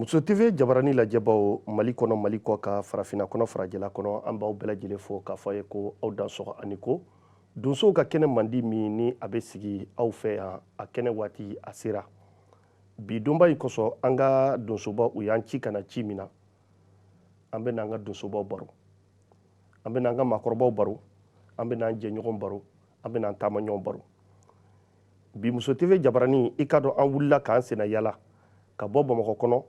Muso TV jabarani lajɛbaw Mali kɔnɔ Mali kɔ kan farafinna kɔnɔ farajɛla kɔnɔ an b'aw bɛɛ lajɛlen fo k'a fɔ a ye ko aw dansɔgɔ ani ko donsow ka kɛnɛ mandi min ni a bɛ sigi aw fɛ yan a kɛnɛ waati a sera bi donba in kosɔn an ka donsoba u y'an ci ka na ci min na an bɛ n'an ka donsobaw baro an bɛ n'an ka maakɔrɔbaw baro an bɛ n'an jɛɲɔgɔn baro an bɛ n'an taamaɲɔgɔn baro bi muso tv jabarani i k'a dɔn an wulila k'an senna yala ka bɔ bamakɔ kɔnɔ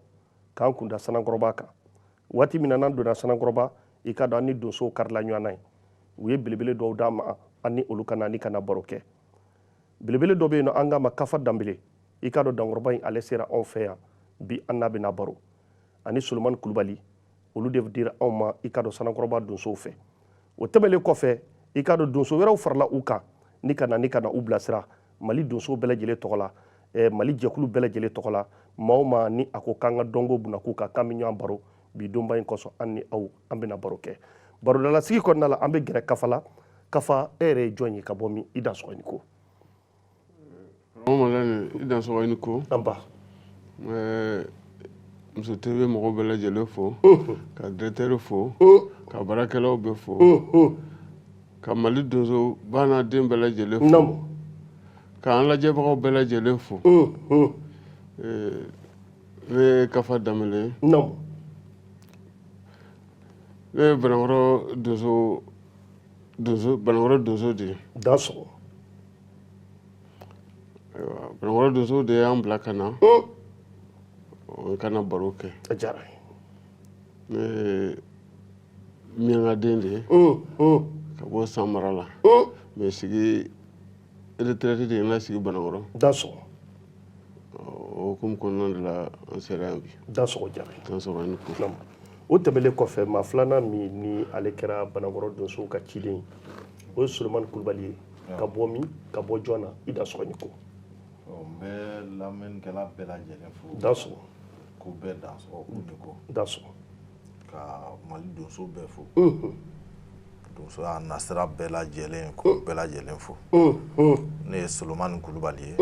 k'an kunda sanankɔrɔba kan waati min na n'an donna sanankɔrɔba i k'a dɔn an ni donsow karila ɲɔgɔn na yen u ye belebele dɔw d'an ma an ni olu ka na ni ka na baro kɛ belebele dɔ bɛ yen nɔ an k'a ma kafa danbele i k'a dɔn dankɔrɔba in ale sera anw fɛ yan bi an n'a bɛna baro ani solomani kulubali olu de dira anw ma i k'a dɔn sanankɔrɔba donsow fɛ o tɛmɛlen kɔfɛ i k'a dɔn donso wɛrɛw farala u kan ni ka na ni ka na u bilasira mali donsow bɛɛ lajɛlen tɔgɔ la mali jɛkulu bɛɛ lajɛlen tɔgɔ la maa o maa ni a ko k'an ka dɔnko bunakun kan k'an bɛ ɲɔgɔn baro bi donba in kosɔn an ni aw an bɛna baro kɛ barodalasigi kɔnɔna la an bɛ gɛrɛ kafa la kafa e yɛrɛ ye jɔn ye ka bɔ min i dansɔgɔ ni ko Madani i dansɔgɔ i ni ko anba muso TV mɔgɔw bɛɛ lajɛlen fo ka directeur fo ka baarakɛlaw bɛɛ fo ka mali donso ba n'a den bɛɛ lajɛlen fo k'an lajɛbagaw bɛɛ lajɛlen fo ne ye kafa danbele ne ye banankɔrɔ donso banankɔrɔ donso de ye dansɔgɔ ayiwa banankɔrɔ donso de y'an bila ka na ka na baro kɛ a diyara ne ye miyankaden de ye ka bɔ san mara la mais sigi retraite de ye n lasigi banankɔrɔ dansɔgɔ o hukumu kɔnɔna de la an sera yan bi dansɔgɔ diyara dansɔgɔ ni ko o tɛmɛlen kɔfɛ maa filanan min ni ale kɛra banankɔrɔ donsow ka ciden ye o ye solomani kulubali ye ka bɔ min ka bɔ jɔn na i dansɔgɔ ni ko n bɛ lamɛnnikɛla bɛɛ lajɛlen fo dansɔgɔ ko bɛɛ dansɔgɔ k'u ni ko dansɔgɔ ka mali donso bɛɛ fo donsoya nasira bɛɛ lajɛlen k'u bɛɛ lajɛlen fo ne ye solomani kulubali ye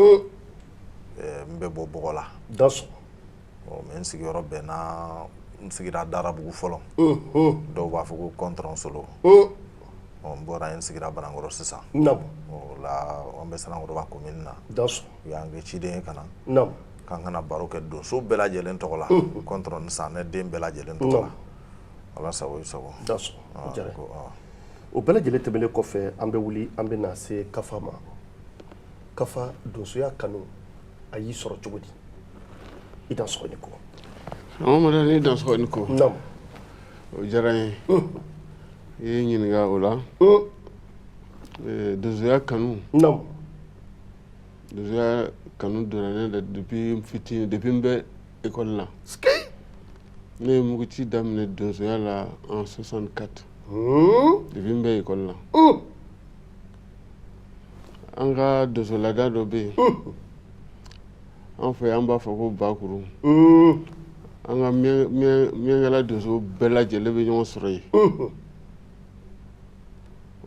n bɛ bɔ bɔgɔ la dansɔgɔ mais n sigiyɔrɔ bɛnna n sigira darabugu fɔlɔ dɔw b'a fɔ ko kɔntɔrɔnsolo n bɔra yen n sigira banankɔrɔ sisan o la an bɛ sanankɔrɔba commune na u y'an kɛ ciden ye ka na k'an ka na baro kɛ donso bɛɛ lajɛlen tɔgɔ la kɔntɔrɔn ni sanɛ den bɛɛ lajɛlen tɔgɔ la ala sago i sago o bɛɛ lajɛlen tɛmɛnen kɔfɛ an bɛ wuli an bɛ na se kafa ma kafa donsoya kanu a y'i sɔrɔ cogo di i dansɔgɔ ni ko Madani i dansɔgɔ ni ko o diyara n ye i ye n ɲininka o la donsoya kanu donsoya kanu donna ne la depuis n fitinin depuis n bɛ école la ne ye muguci daminɛ donsoya la en 64 depuis n bɛ école la an ka donso laada dɔ bɛ yen an fɛ an b'a fɔ ko bakuru an ka miyankala donso bɛɛ lajɛlen bɛ ɲɔgɔn sɔrɔ yen u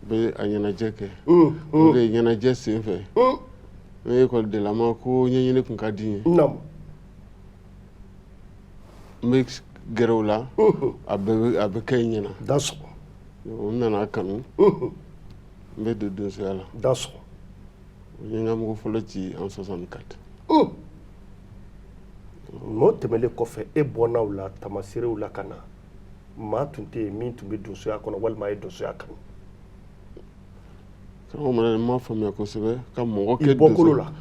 bɛ a ɲɛnajɛ kɛ o de ye ɲɛnajɛ sen fɛ ne ekɔlidenlama ko ɲɛɲini tun ka di n ye n bɛ gɛrɛ u la a bɛ kɛ n ɲɛna n nana kanu n bɛ don donsoya la n ye n ka mugu fɔlɔ ci en 64. Mais o tɛmɛlen kɔfɛ, e bɔnnaw la, tamaserew la ka na, maa tun tɛ yen min tun bɛ donsoya kɔnɔ walima a ye donsoya kanu? Karamɔgɔ Madani, n m'a faamuya kosɛbɛ. Ka mɔgɔ kɛ I bɔkolo la.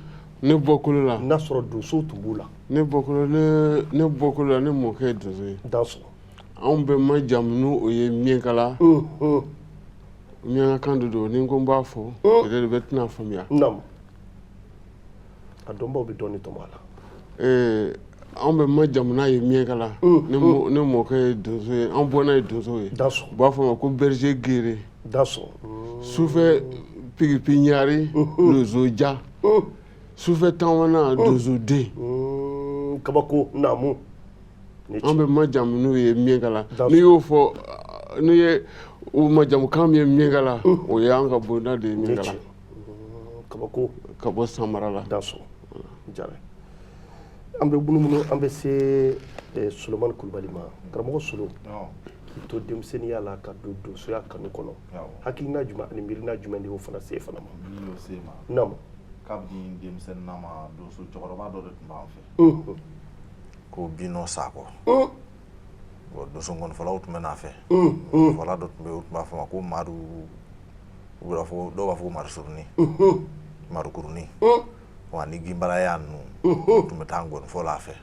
Ne bɔkolo la. N'a sɔrɔ donsow tun b'u la. Ne bɔkolo la, ne mɔkɛ ye donso ye. Dansɔgɔ. Anw bɛ majamu n'o ye miɲankala. Miɲankakan de don. Ni n ko n b'a fɔ, peut-être bɛɛ tɛna faamuya. Naamu, a dɔnbaw bɛ dɔɔni tɔmɔ a la. Anw bɛ majamu n'a ye miɲankala. Ne mɔkɛ ye donso ye, an bɔnna ye donso ye. Dansɔgɔ. U b'a fɔ a ma ko berger gere. Dansɔgɔ. Sufɛ pigipi ɲari, donsoja, sufɛ taamana, donsoden. Kabako, naamu. An bɛ majamu n'u ye miɲankala. N'i y'o fɔ, n'i ye u majamukan min ye miɲankala, o y'an ka bonda de ye miɲankala. Kabako. Ka bɔ Samara la. Dansɔgɔ jara. An bɛ munumunu, an bɛ se Solomani Kulubali ma. Karamɔgɔ Solo, k'i to denmisɛnninya la ka don donsoya kanu kɔnɔ, hakilina jumɛn ani miirina jumɛn de y'o fana se fana ma? Min y'o se ma? Naamu. Kabini denmisɛnnin ma, donso cɛkɔrɔba dɔ de tun b'an fɛ ko Binɔ Sakɔ. Bon, donso nkɔnifɔlaw tun bɛ n'a fɛ. Fɔla dɔ tun bɛ yen, u tun b'a fɔ ma ko Madu, u b'a fɔ, dɔw b'a fɔ ko Madu Surunin, Madu Kurunin, wa ni Ginbalaya ninnu, u tun bɛ taa nkɔnifɔ la a fɛ.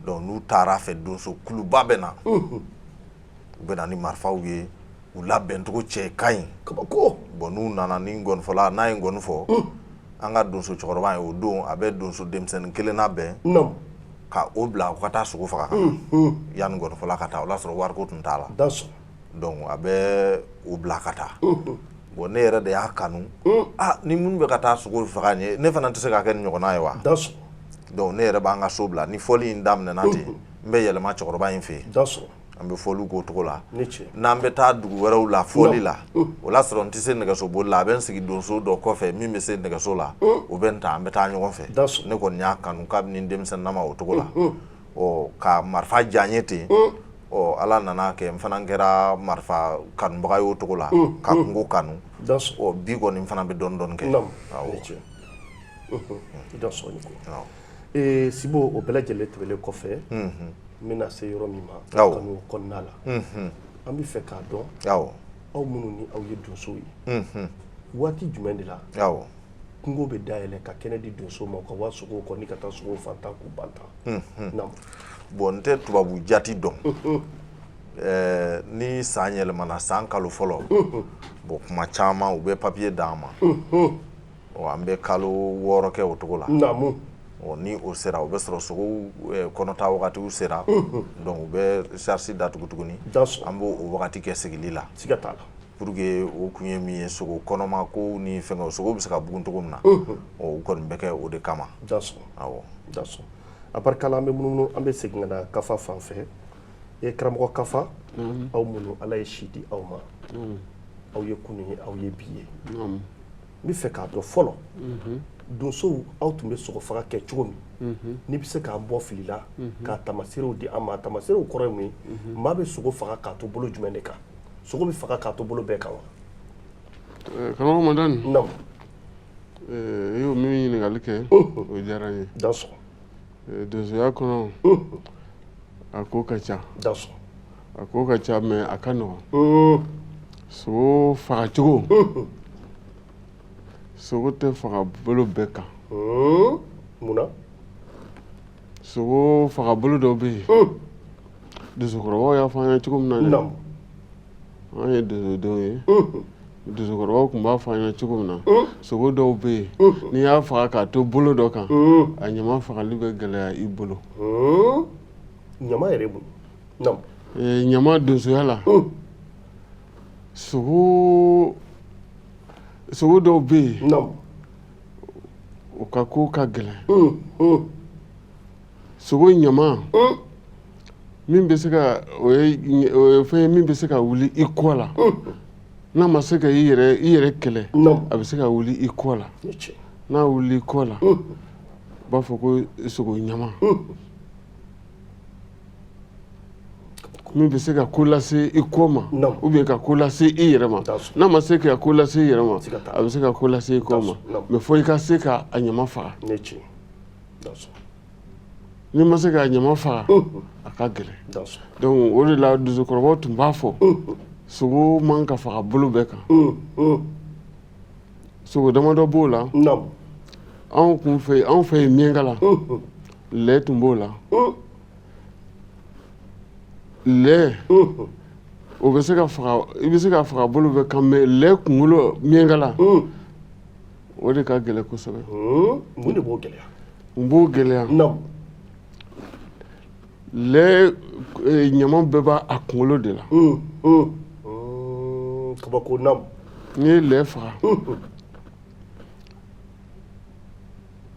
Donc n'u taara a fɛ, donso kuluba bɛ na, u bɛ na ni marifaw ye, u labɛncogo cɛ ka ɲi. Kabako. Bon, n'u nana ni nkɔnifɔla n'a ye nkɔni fɔ, an ka donso cɛkɔrɔba ye, o don a bɛ donso denmisɛnnin kelen labɛn ka o bila u ka taa sogo faga ka na yanni nkɔnifɔla ka taa. O y'a sɔrɔ wariko tun t'a la. Donc a bɛ o bila ka taa. Bon, ne yɛrɛ de y'a kanu, ah, ni minnu bɛ ka taa sogo faga nin ye, ne fana tɛ se ka kɛ nin ɲɔgɔnna ye wa? Donc ne yɛrɛ b'an ka so bila, ni fɔli in daminɛna ten, n bɛ yɛlɛma cɛkɔrɔba in fɛ yen, an bɛ fɔliw k'o cogo la. N'an bɛ taa dugu wɛrɛw la fɔli la, o y'a sɔrɔ n tɛ se nɛgɛso boli la, a bɛ n sigi donso dɔ kɔfɛ min bɛ se nɛgɛso la, o bɛ n ta, an bɛ taa ɲɔgɔn fɛ. Ne kɔni y'a kanu kabini denmisɛnninama o cogo la. Ɔ, ka marifa diya n ye ten. Ɔ, Ala nana kɛ, n fana kɛra marifa kanubaga ye o cogo la, ka kungo kanu. Ɔ, bi kɔni n fana bɛ dɔɔni dɔɔni kɛ. Awɔ. Sibo, o bɛɛ lajɛlen tɛmɛnen kɔfɛ, n bɛna se yɔrɔ min ma, kanu kɔnɔna la, an bɛ fɛ k'a dɔn, aw minnu ni aw ye donsow ye, waati jumɛn de la kungo bɛ dayɛlɛ ka kɛnɛ di donsow ma ka wa sogow kɔ ni ka taa sogow fantan k'u bantan? Naamu. Bon, n tɛ tubabu jati dɔn. Ni san yɛlɛmana, san kalo fɔlɔ, bon, kuma caman u bɛ papiye d'an ma. Ɔ, an bɛ kalo 6 kɛ o cogo la. Ɔ, ni o sera, o bɛ sɔrɔ sogow kɔnɔta wagatiw sera. Donc u bɛ sarisi datugu tuguni, an b'o o wagati kɛ sigili la. Siga t'a la. Pour que o kun ye min ye, sogo kɔnɔma ko ni fɛngɛ, sogo bɛ se ka bugun cogo min na, ɔ, o kɔni bɛ kɛ o de kama. Awɔ. A barika la, an bɛ munumunu, an bɛ segin ka na Kafa fan fɛ. E karamɔgɔ Kafa, aw minnu Ala ye si di aw ma, aw ye kunun ye, aw ye bi ye, n bɛ fɛ k'a dɔn fɔlɔ, donsow, aw tun bɛ sogo faga kɛ cogo min, n'i bɛ se k'an bɔ fili la, k'a tamaserew di an ma. Tamaserew kɔrɔ ye mun ye? Maa bɛ sogo faga k'a to bolo jumɛn de kan? Sogo bɛ faga k'a to bolo bɛɛ kan wa? Karamɔgɔ Madani. Naamu. I y'o min ɲininkali kɛ, o diyara n ye. Dansɔgɔ. Donsoya kɔnɔ, a ko ka ca. Dansɔgɔ. A ko ka ca, mais a ka nɔgɔn. Sogo fagacogo, sogo tɛ faga bolo bɛɛ kan. Munna? Sogo faga bolo dɔw bɛ yen, donsokɔrɔbaw y'a fɔ an ye cogo min na dɛ, an ye donsodenw ye, donsokɔrɔbaw tun b'a fɔ an ye cogo min na, sogo dɔw bɛ yen, n'i y'a faga k'a to bolo dɔ kan, a ɲama fagali bɛ gɛlɛya i bolo. Ɲama yɛrɛ mun? Ɲama, donsoya la, sogo dɔw bɛ yen, o ka ko ka gɛlɛn. Sogo ɲama min bɛ se ka, o ye fɛn ye min bɛ se ka wuli i kɔ la, n'a ma se ka i yɛrɛ kɛlɛ, a bɛ se ka wuli i kɔ la. N'a wuli i kɔ la, u b'a fɔ ko sogo ɲama min bɛ se ka ko lase i kɔ ma ou bien ka ko lase i yɛrɛ ma. N'a ma se ka ko lase i yɛrɛ ma, a bɛ se ka ko lase i kɔ ma, mais fo i ka se ka a ɲama faga. N'i ma se k'a ɲama faga, a ka gɛlɛn. Donc o de la donsokɔrɔbaw tun b'a fɔ, sogo man ka faga bolo bɛɛ kan. Sogo damadɔ b'o la. Anw kun fɛ, anw fɛ yen Miɲankala, lɛ tun b'o la. Lɛ, o bɛ se ka faga, i bɛ se ka faga bolo bɛɛ kan, mais lɛ kunkolo, Miɲankala, o de ka gɛlɛn kosɛbɛ. Mun de b'o gɛlɛya? Mun b'o gɛlɛya? Lɛ ɲama bɛɛ b'a a kunkolo de la. Kabako, naamu. N'i ye lɛ faga,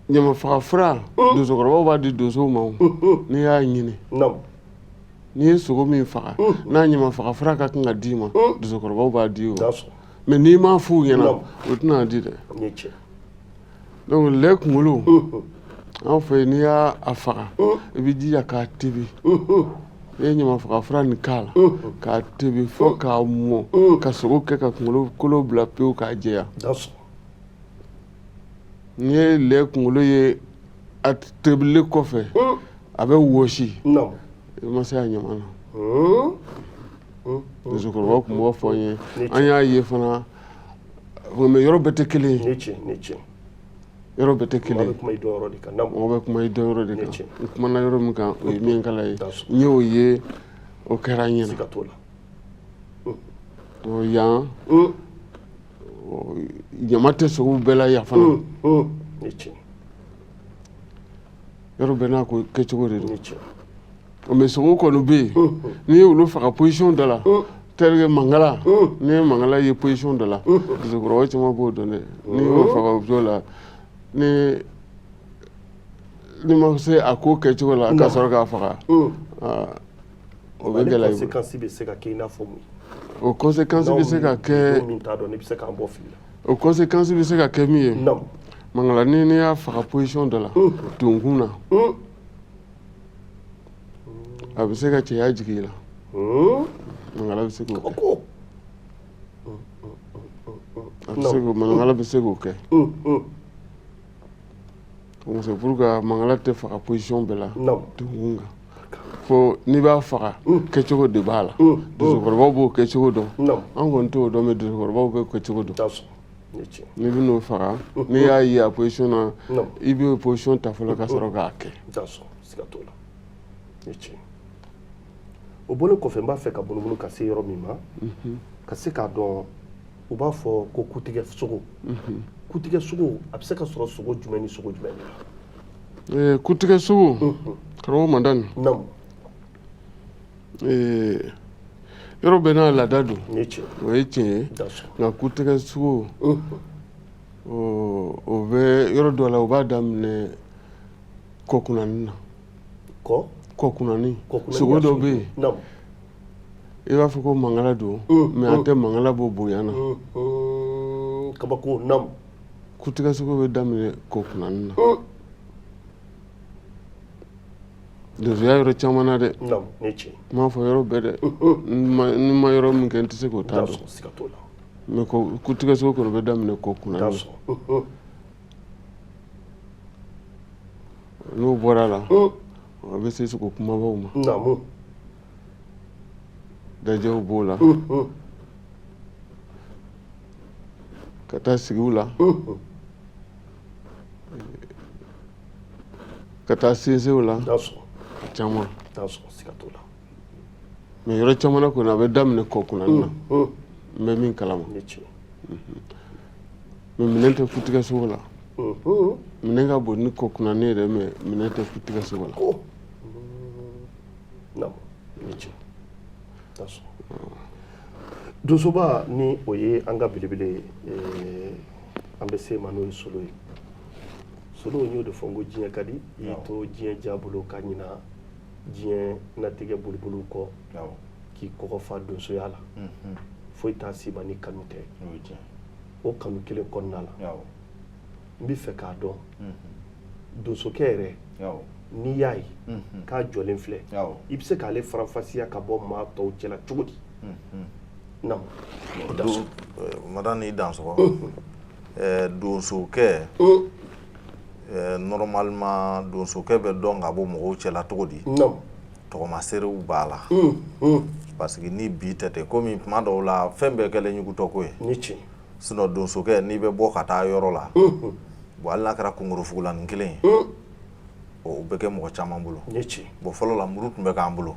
ɲama faga fura, donsokɔrɔbaw b'a di donsow ma. N'i y'a ɲini, n'i ye sogo min faga n'a ɲama faga fura ka kan ka d'i ma, donsokɔrɔbaw b'a di o. Mais n'i m'a f'u ɲɛna, u tɛna di dɛ. Donc lɛ kunkolo, an fɛ yen, n'i y'a faga, i bɛ jija k'a tobi. I ye ɲama faga fura nin k'a la k'a tobi fo k'a mɔ, ka sogo kɛ ka kunkolo kolo bila pewu k'a jɛya. N'i ye lɛ kunkolo ye a tobilen kɔfɛ, a bɛ wɔsi, i ma se a ɲama na. Donsokɔrɔbaw tun b'o fɔ an ye, an y'a ye fana. Mais yɔrɔ bɛɛ tɛ kelen ye. Yɔrɔ bɛɛ tɛ kelen ye. Mɔgɔ bɛ kuma i dɔnyɔrɔ de kan. N kumana yɔrɔ min kan, o ye Miɲankala ye. N y'o ye, o kɛra n ɲɛna yan. Ɲama tɛ sogo bɛɛ la yan fana. Yɔrɔ bɛɛ n'a ko kɛcogo de don. Mais sogo kɔni bɛ yen, n'i ye olu faga position dɔ la, tel que mangala, n'i ye mangala ye position dɔ la, donsokɔrɔba caman b'o dɔn dɛ. N'i y'o faga o cogo la, ni n'i ma se a ko kɛcogo la ka sɔrɔ k'a faga, o bɛ gɛlɛya. Conséquence bɛ se ka kɛ i n'a fɔ mun? O conséquence bɛ se ka kɛ min t'a dɔn, n'i bɛ se k'an bɔ fili la. O conséquence bɛ se ka kɛ min ye, mangala, ni n'i y'a faga position dɔ la donkun na, a bɛ se ka cɛya jigin i la. Mangala bɛ se k'o kɛ. A bɛ se k'o, mangala bɛ se k'o kɛ. Donc c'est pourquoi mangala tɛ faga position bɛɛ la donkun kan. Fo n'i b'a faga, kɛcogo de b'a la. Donsokɔrɔbaw b'o kɛcogo dɔn. An kɔni t'o dɔn, mais donsokɔrɔbaw b'o kɛcogo dɔn. N'i bɛ n'o faga, n'i y'a ye a position na, i b'o position ta fɔlɔ ka sɔrɔ k'a kɛ. O bɔlen kɔfɛ, n b'a fɛ ka munumunu ka se yɔrɔ min ma, ka se k'a dɔn, u b'a fɔ ko kutigɛ sogo. Kutigɛ sogo, a bɛ se ka sɔrɔ sogo jumɛn ni sogo jumɛn de la? Kutigɛ sogo, karamɔgɔ Madani, yɔrɔ bɛɛ n'a laada don, o ye tiɲɛ ye. Nka kutigɛ sogo, o bɛ yɔrɔ dɔ la, u b'a daminɛ kɔkunani na. Kɔkunani, sogo dɔ bɛ yen, i b'a fɔ ko mangala don, mais a tɛ mangala bɔ bonya na. Kabako. Kutigɛ sogo bɛ daminɛ kɔkunani na donsoya yɔrɔ caman na dɛ. N m'a fɔ yɔrɔ bɛɛ dɛ. Ni ma yɔrɔ min kɛ, n tɛ se k'o ta dɔn. Mais kutigɛ sogo kɔni bɛ daminɛ kɔkunani na. N'o bɔra a la, a bɛ se sogo kumabaw ma. Dajɛw b'o la, ka taa sigiw la, ka taa sensew la, a caman. Mais yɔrɔ caman na kɔni, a bɛ daminɛ kɔkunani na, n bɛ min kalama. Mais minɛn tɛ kutigɛ sogo la. Minɛn ka bon ni kɔkunani yɛrɛ, mais minɛn tɛ kutigɛ sogo la. Donsoba, ni o ye an ka belebele, an bɛ se ma, n'o ye Solo ye. Solo, n y'o de fɔ, n ko diɲɛ ka di, i y'i to diɲɛ diya bolo ka ɲina diɲɛ natigɛ boliboliw kɔ, k'i kɔgɔ fa donsoya la, foyi t'a s'i ma ni kanu tɛ. O kanu kelen kɔnɔna la, n bɛ fɛ k'a dɔn, donsokɛ yɛrɛ, n'i y'a ye k'a jɔlen filɛ, i bɛ se k'ale faranfasiya ka bɔ maa tɔw cɛla cogo di? Naamu. Madani, i dansɔgɔ. Donsokɛ, Normalement donsokɛ bɛ dɔn ka bɔ mɔgɔw cɛla cogo di? Tɔgɔmaseerew b'a la, parce que ni bi tɛ ten, komi tuma dɔw la fɛn bɛɛ kɛlen ɲugutɔko ye. Sinon donsokɛ, n'i bɛ bɔ ka taa yɔrɔ la, bon, hali n'a kɛra kongorofugulanin kelen ye, o bɛ kɛ mɔgɔ caman bolo. Bon, fɔlɔ la muru tun bɛ k'an bolo.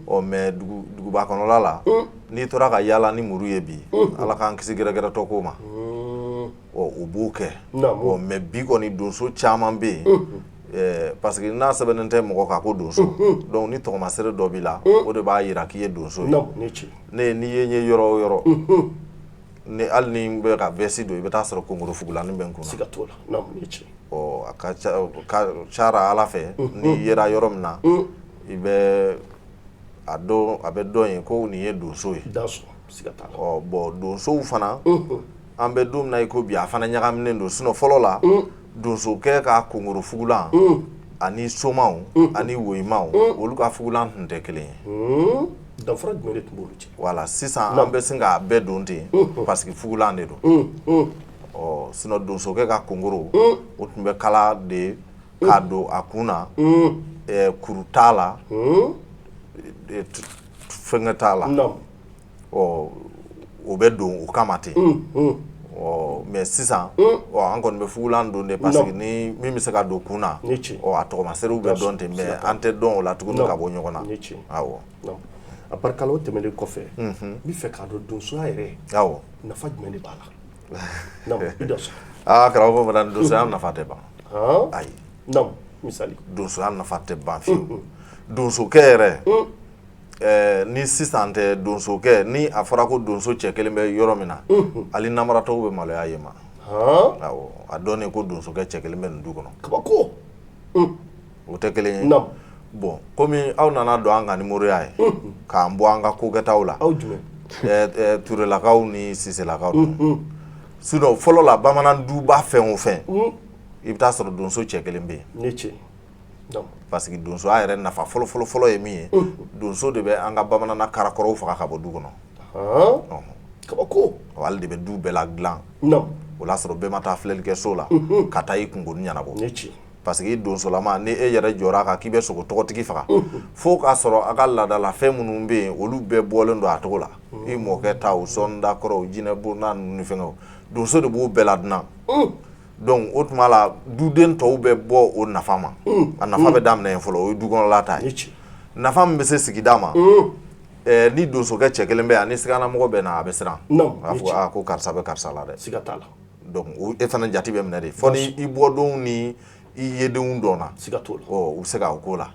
Ɔ mais duguba kɔnɔla la, n'i tora ka yaala ni muru ye bi, Ala k'an kisi gɛrɛgɛrɛtɔ ko ma. Ɔ o b'o kɛ. Bon, mais bi kɔni donso caman bɛ yen, parce que n'a sɛbɛnnen tɛ mɔgɔ kan ko donso, donc ni tɔgɔmasere dɔ b'i la, o de b'a jira k'i ye donso ye. Ne n'i ye n ye yɔrɔ o yɔrɔ, ni hali ni n bɛ ka veste don, i bɛ taa sɔrɔ kongorofugulanin bɛ n kun na. Siga t'o la. Ɔ a ka ca Ala fɛ, n'i yera yɔrɔ min na, i bɛ a dɔn, a bɛ dɔn yen ko nin ye donso ye. Ɔ bon, donsow fana, an bɛ don min na i ko bi, a fana ɲagaminen don. Sinon fɔlɔ la, donsokɛ ka kongorofugulan ani somaw ani woyimaw, olu ka fugulan tun tɛ kelen ye. Danfara jumɛn de tun b'olu cɛ? Voilà, sisan an bɛ sin k'a bɛɛ don ten, parce que fugulan de don. Ɔ sinon donsokɛ ka kongoro, o tun bɛ kala de k'a don a kun na, kuru t'a la, fɛnkɛ t'a la. Ɔ o bɛ don o kama ten. Ɔ mais sisan, ɔ an kɔni bɛ fugulan don de, parce que ni min bɛ se ka don kun na, ɔ a tɔgɔmaserew bɛ dɔn ten, mais an tɛ dɔn o la tuguni ka bɔ ɲɔgɔn na. Awɔ. A barika la. O tɛmɛnen kɔfɛ, n bɛ fɛ k'a dɔn donsoya yɛrɛ, nafa jumɛn de b'a la? I da sɔn. Aa karamɔgɔ fana, donsoya nafa tɛ ban. Ayi. Naamu, misali. Donsoya nafa tɛ ban fiyewu. Donsokɛ yɛrɛ, ni sisan tɛ, donsokɛ, ni a fɔra ko donso cɛ kelen bɛ yɔrɔ min na, hali namaratɔw bɛ maloya yen ma. Awɔ, a dɔnnen ko donsokɛ cɛ kelen bɛ nin du kɔnɔ. Kabako. O tɛ kelen ye. Bon, komi aw nana don an kan ni moriya ye k'an bɔ an ka kokɛtaw la. Aw jumɛn? Turelakaw ni Siselakaw. Sinon fɔlɔ la, bamanan duba fɛn o fɛn, i bɛ taa sɔrɔ donso cɛ kelen bɛ yen. Parce que donsoya yɛrɛ nafa fɔlɔ fɔlɔ fɔlɔ ye min ye, donso de bɛ an ka bamananna karakɔrɔw faga ka bɔ du kɔnɔ. Kabako. Ale de bɛ du bɛɛ la dilan. O y'a sɔrɔ bɛɛ ma taa filɛlikɛ so la ka taa i kunkolo ɲɛnabɔ, parce que i donsolama, ni e yɛrɛ jɔra a kan k'i bɛ sogo tɔgɔtigi faga, fo k'a sɔrɔ a ka laadalafɛn minnu bɛ yen, olu bɛɛ bɔlen don a cogo la. I mɔkɛ ta, o sɔnda kɔrɔw, jinɛ bonda ninnu ni fɛngɛw, donso de b'o bɛɛ ladilan. Donc o tuma la, duden tɔw bɛ bɔ o nafa ma. A nafa bɛ daminɛ yen fɔlɔ, o ye du kɔnɔla ta ye. Nafa min bɛ se sigida ma, ni donsokɛ cɛ kelen bɛ yan, ni siganamɔgɔ bɛ na, a bɛ siran, a b'a fɔ aa ko karisa bɛ karisa la dɛ. Siga t'a la. Donc e fana jate bɛ minɛ de fo ni i bɔdenw ni i yedenw dɔnna. Siga t'o la. Ɔ u bɛ se k'o ko la.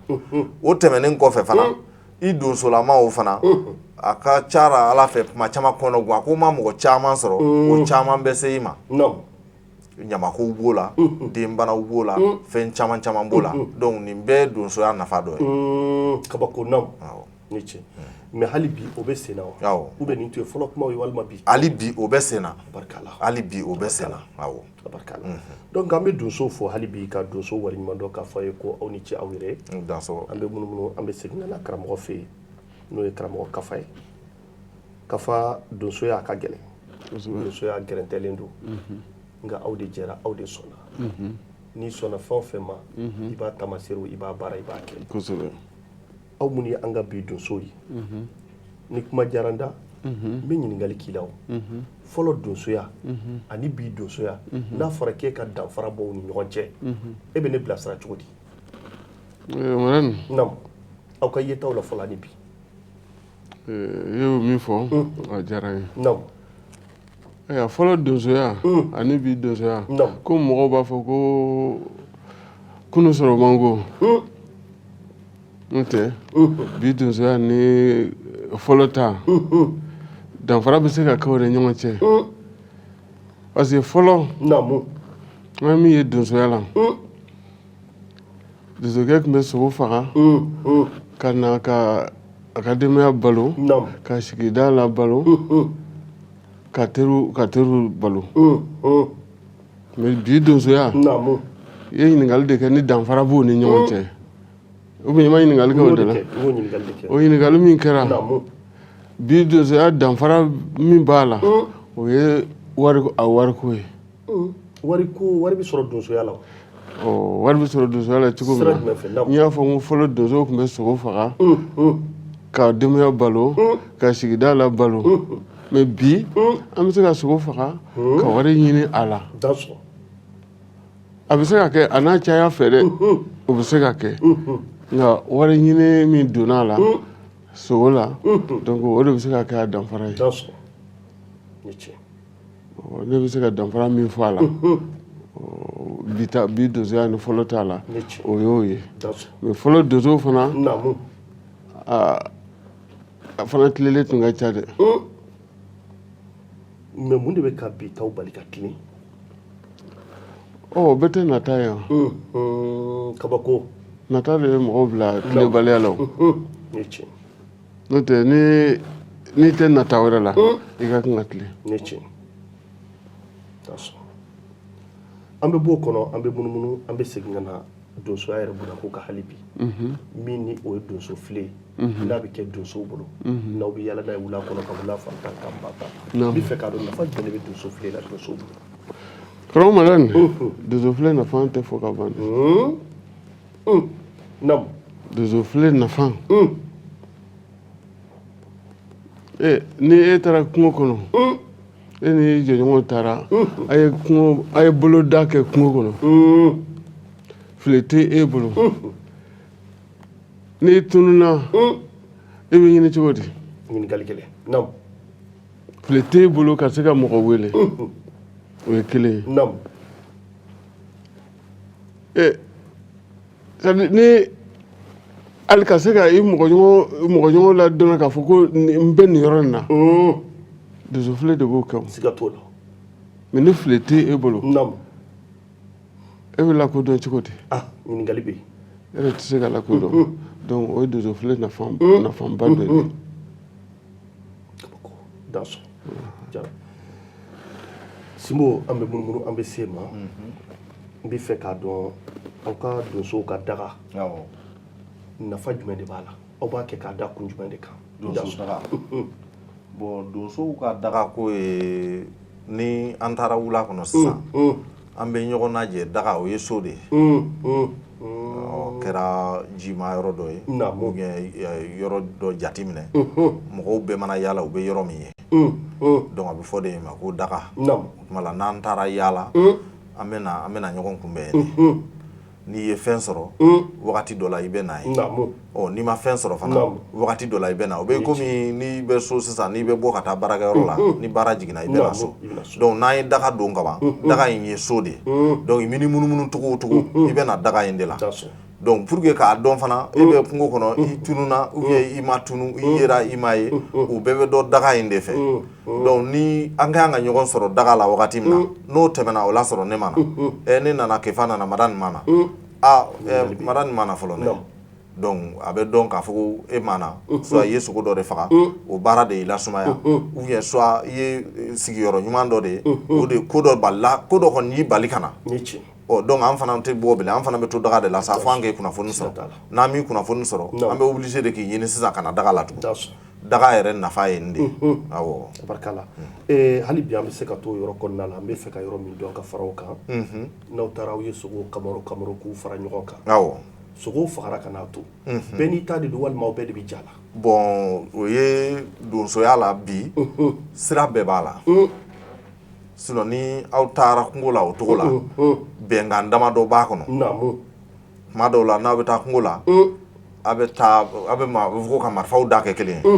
O tɛmɛnen kɔfɛ fana, i donsolama o fana, a ka ca Ala fɛ, tuma caman kɔnɔguwan ko ma mɔgɔ caman sɔrɔ, o caman bɛ se i ma. Ɲamakow b'o la, denbanaw b'o la, fɛn caman caman b'o la. Donc nin bɛɛ ye donsoya nafa dɔ ye. Kabako. Naamu, ni ce. Mais hali bi o bɛ sen na wa? Awɔ. Ou bien nin tun ye fɔlɔ kumaw ye walima bi? Hali bi o bɛ sen na. Barika la. Hali bi o bɛ sen na, awɔ. Barika la. Donc an bɛ donso fo hali bi, ka donso waleɲuman dɔn, k'a fɔ a ye ko aw ni ce aw yɛrɛ. An bɛ munumunu, an bɛ segin ka na karamɔgɔ fɛ yen, n'o ye karamɔgɔ Kafa ye. Kafa, donsoya a ka gɛlɛn, donsoya gɛrɛntɛlen don, nka aw de jɛra, aw de sɔnna. N'i sɔnna fɛn o fɛn ma, i b'a tamaserew, i b'a baara, i b'a kɛ. Aw minnu ye an ka bi donsow ye, ni kuma diyara n da, n bɛ ɲininkali k'i la. O fɔlɔ donsoya ani bi donsoya, n'a fɔra k'e ka danfara bɔ u ni ɲɔgɔn cɛ, e bɛ ne bilasira cogo di? Naamu, aw ka yetaw la fɔlɔ ani bi. I y'o min fɔ, a diyara n ye. Naamu. Ayiwa, fɔlɔ donsoya ani bi donsoya, ko mɔgɔw b'a fɔ ko kunu sɔrɔ man go, n'o tɛ bi donsoya ni fɔlɔ ta, danfara bɛ se ka kɛ o ni ɲɔgɔn cɛ, parce que fɔlɔ, an min ye donsoya la, donsokɛ tun bɛ sogo faga ka na ka a ka denbaya balo, ka sigida la balo, ka teriw balo. Mais bi donsoya, i ye ɲininkali de kɛ ni danfara b'u ni ɲɔgɔn cɛ, ou bien i ma ɲininkali kɛ o de la? O ɲininkali min kɛra, bi donsoya danfara min b'a la, o ye wari, a wariko ye. Wari ko, wari bɛ sɔrɔ donsoya la? Wari bɛ sɔrɔ donsoya la cogo min na, n y'a fɔ n ko fɔlɔ donsow tun bɛ sogo faga ka denbaya balo, ka sigida la balo. Mais bi, an bɛ se ka sogo faga ka wari ɲini a la. A bɛ se ka kɛ a n'a caya fɛ dɛ, o bɛ se ka kɛ, nka wari ɲini min donna a la sogo la, donc o de bɛ se ka kɛ a danfara ye. Ne bɛ se ka danfara min fɔ a la bi ta, bi donsoya ni fɔlɔ t'a la, o y'o ye. Mais fɔlɔ donsow fana, a fana tilenlen tun ka ca dɛ. Mais mun de bɛ ka bi taw bali ka tilen? Ɔ, bɛɛ tɛ nata yan. Kabako. Nata de bɛ mɔgɔw bila tilenbaliya la. N'o tɛ, ni n'i tɛ nata wɛrɛ la, i ka kan ka tilen. Ni tiɲɛ. An bɛ b'o kɔnɔ, an bɛ munumunu, an bɛ segin ka na donsoya yɛrɛ bonyako kan hali bi, min ni o ye donso file ye, n'a bɛ kɛ donsow bolo, n'aw bɛ yala n'a ye wula kɔnɔ ka wula fantan ka ba tan. N bɛ fɛ k'a dɔn nafa jumɛn de bɛ donso file la donsow bolo. Karamɔgɔ Madani, donso file nafa tɛ fɔ ka ban. Naamu. Donso file nafa, ni e taara kungo kɔnɔ, e ni jɛɲɔgɔnw taara, a ye kungo, a ye boloda kɛ kungo kɔnɔ, file tɛ e bolo, n'i tununna, e bɛ ɲini cogo di? Ɲininkali gɛlɛn. Naamu. File t'e bolo ka se ka mɔgɔ wele, o ye kelen ye. Ni hali ka se ka i mɔgɔɲɔgɔn ladɔn k'a fɔ ko n bɛ nin yɔrɔ in na, donsofile de b'o kɛ. Siga t'o la. Mais ni file tɛ e bolo, e bɛ lakodɔn cogo di? Ah, ɲininkali bɛ yen. E yɛrɛ tɛ se ka lakodɔn. Donc o ye donsofile nafaba dɔ ye. Dansɔn Sinbo, an bɛ munumunu, an bɛ se ma. N bɛ fɛ k'a dɔn, aw ka donsow ka daga, nafa jumɛn de b'a la? Aw b'a kɛ k'a da kun jumɛn de kan? Donso daga, bon, donsow ka daga ko ye, ni an taara wula kɔnɔ sisan, an bɛ ɲɔgɔn lajɛ daga, o ye so de ye. Ɔ kɛra jima yɔrɔ dɔ ye ou bien yɔrɔ dɔ jateminɛ, mɔgɔw bɛɛ mana yaala, u bɛ yɔrɔ min ye. Donc a bɛ fɔ de ma ko daga. O tuma la, n'an taara yaala, an bɛ na ɲɔgɔn kunbɛn yen. N'i ye fɛn sɔrɔ wagati dɔ la, i bɛ na ye. Ɔ, n'i ma fɛn sɔrɔ fana wagati dɔ la, i bɛ na. O bɛ komi n'i bɛ so sisan, n'i bɛ bɔ ka taa baarakɛyɔrɔ la, ni baara jiginna, i bɛ na so. Donc n'an ye daga don kaban, daga in ye so de ye. Donc i man'i munumunu cogo o cogo, i bɛ na daga in de la. Donc pour que k'a dɔn fana e bɛ kungo kɔnɔ, i tununna ou bien i ma tunu, i yera, i ma ye, o bɛɛ bɛ dɔn daga in de fɛ. Donc ni an ka kan ka ɲɔgɔn sɔrɔ daga la wagati min na, n'o tɛmɛna, o la sɔrɔ ne ma na, ɛ, ne nana, Kefa nana, Madani ma na, aa, Madani ma na fɔlɔ dɛ. Donc a bɛ dɔn k'a fɔ ko e ma na, soit i ye sogo dɔ de faga, o baara de y'i lasumaya, ou bien soit i ye sigiyɔrɔ ɲuman dɔ de ye, o de ko dɔ balila, ko dɔ kɔni y'i bali ka na. Ɔ, donc an fana tɛ bɔ bilen, an fana bɛ to daga de la sa fo an k'e kunnafoni sɔrɔ. N'an m'i kunnafoni sɔrɔ, an bɛ obligé de k'i ɲini sisan ka na daga la tugun. Daga yɛrɛ nafa ye nin de ye, awɔ. Tabarikala. Hali bi an bɛ se ka to o yɔrɔ kɔnɔna la. An bɛ fɛ ka yɔrɔ min dɔn ka fara o kan, n'aw taara, aw ye sogo kamaro kamaro k'u fara ɲɔgɔn kan, sogow fagara ka n'a to, bɛɛ n'i ta de don walima aw bɛɛ de bɛ ja la? Bon, o ye donsoya la bi, sira bɛɛ b'a la. Sinon ni aw taara kungo la o cogo la, bɛnkan damadɔ b'a kɔnɔ. Tuma dɔw la, n'aw bɛ taa kungo la, a bɛ taa, a bɛ ma, a bɛ fɔ ko ka marifaw da kɛ kelen ye.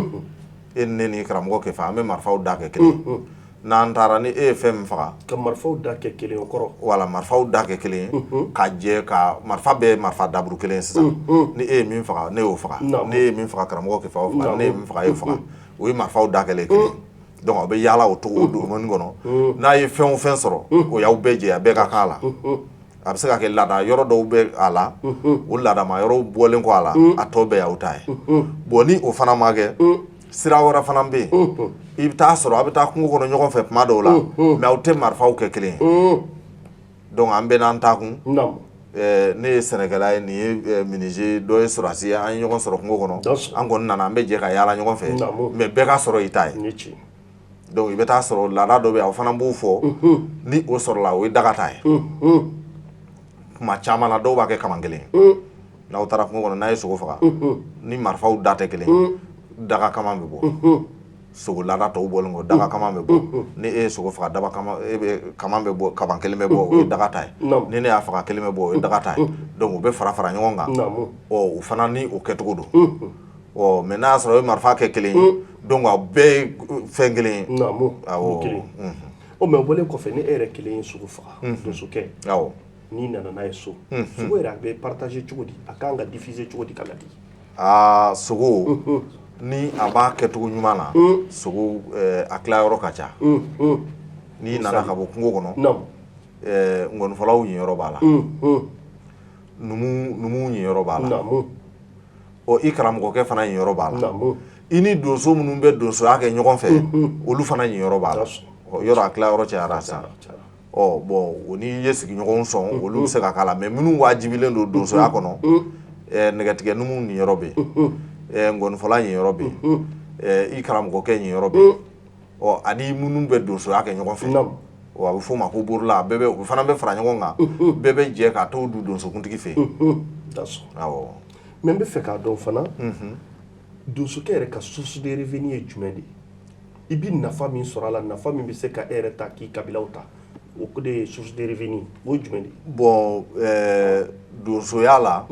E ni ne ni karamɔgɔ Kefa, an bɛ marifaw da kɛ kelen ye. N'an taara, ni e ye fɛn min faga. Ka marifaw da kɛ kelen, o kɔrɔ? Wala, marifaw da kɛ kelen ye, ka jɛ ka marifa bɛɛ ye marifa daburu kelen ye. Sisan ni e ye min faga, ne y'o faga. Ne ye min faga, karamɔgɔ Kefa y'o faga. Ne ye min faga, e y'o faga. O ye marifaw da kɛlen kelen ye. Donc aw bɛ yaala o cogo o domaine kɔnɔ. N'a ye fɛn o fɛn sɔrɔ, o y'aw bɛɛ jɛ, a bɛɛ ka kan a la. A bɛ se ka kɛ laada yɔrɔ dɔw bɛ a la, o laadama yɔrɔw bɔlen kɔ a la, a tɔ bɛɛ y'aw ta ye. Bon, ni o fana ma kɛ, sira wɛrɛ fana bɛ yen. I bɛ taa sɔrɔ a bɛ taa kungo kɔnɔ ɲɔgɔn fɛ tuma dɔw la, mais aw tɛ marifaw kɛ kelen ye. Donc an bɛɛ n'an ta kun. Ne ye sɛnɛkɛla ye, nin ye menuisier, dɔ ye sɔrɔdasi ye. An ye ɲɔgɔn sɔrɔ kungo kɔnɔ, an kɔni nana, an bɛ jɛ ka yaala ɲɔgɔn fɛ, mais bɛɛ ka sɔrɔ i ta ye. Donc i bɛ taa sɔrɔ laada dɔ bɛ yen, aw fana b'o fɔ. Ni o sɔrɔla, o ye daga ta ye. Kuma caman na, dɔw b'a kɛ kaman kelen ye. N'aw taara kungo kɔnɔ, n'a ye sogo faga, ni marifaw da tɛ kelen ye, daga kaman bɛ bɔ. Sogo lada tɔw bɔlen kɔ, daga kaman bɛ bɔ. Ni e ye sogo faga, daba kaman, e bɛ kaman bɛ bɔ, kaman kelen bɛ bɔ, o ye daga ta ye. Ni ne y'a faga, kelen bɛ bɔ, o ye daga ta ye. Donc u bɛ fara fara ɲɔgɔn kan. Ɔ, o fana ni o kɛcogo don. Ɔ, mais n'a y'a sɔrɔ o ye marifa kɛ kelen ye, donc a bɛɛ ye fɛn kelen ye. Awɔ. O, mais o bɔlen kɔfɛ, ni e yɛrɛ kelen ye sogo faga, donsokɛ, n'i nana n'a ye so, sogo yɛrɛ, a bɛ partager cogo di? A kan ka diffuser cogo di ka na di? Aa, sogo, ni a b'a kɛcogo ɲuman na, sogo a tilayɔrɔ ka ca. N'i nana ka bɔ kungo kɔnɔ, ngɔnifɔlaw ɲiyɔrɔ b'a la, numuw ɲiyɔrɔ b'a la, ɔ, i karamɔgɔkɛ fana ɲiyɔrɔ b'a la, i ni donso minnu bɛ donsoya kɛ ɲɔgɔn fɛ, olu fana ɲiyɔrɔ b'a la. Yɔrɔ a tilayɔrɔ cayara sisan. Ɔ bon, o n'i ye sigiɲɔgɔnw sɔn, olu bɛ se ka k'a la. Mais minnu wajibilen don donsoya kɔnɔ, nɛgɛtigɛ numu ɲiyɔrɔ bɛ yen, ngɔnifɔla ɲiyɔrɔ bɛ yen, i karamɔgɔkɛ ɲiyɔrɔ bɛ yen, ɔ, ani minnu bɛ donsoya kɛ ɲɔgɔn fɛ, ɔ, a bɛ f'o ma ko borila. Bɛɛ bɛ, u fana bɛ fara ɲɔgɔn kan, bɛɛ bɛ jɛ ka t'o dun donsokuntigi fɛ yen. Awɔ. Mais n bɛ fɛ k'a dɔn fana, donsokɛ yɛrɛ ka source de revenu ye jumɛn de ye? I bɛ nafa min sɔrɔ a la, nafa min bɛ se ka e yɛrɛ ta, k'i kabilaw ta, o de ye source de revenu, o ye jumɛn de ye? Bon, donsoya la,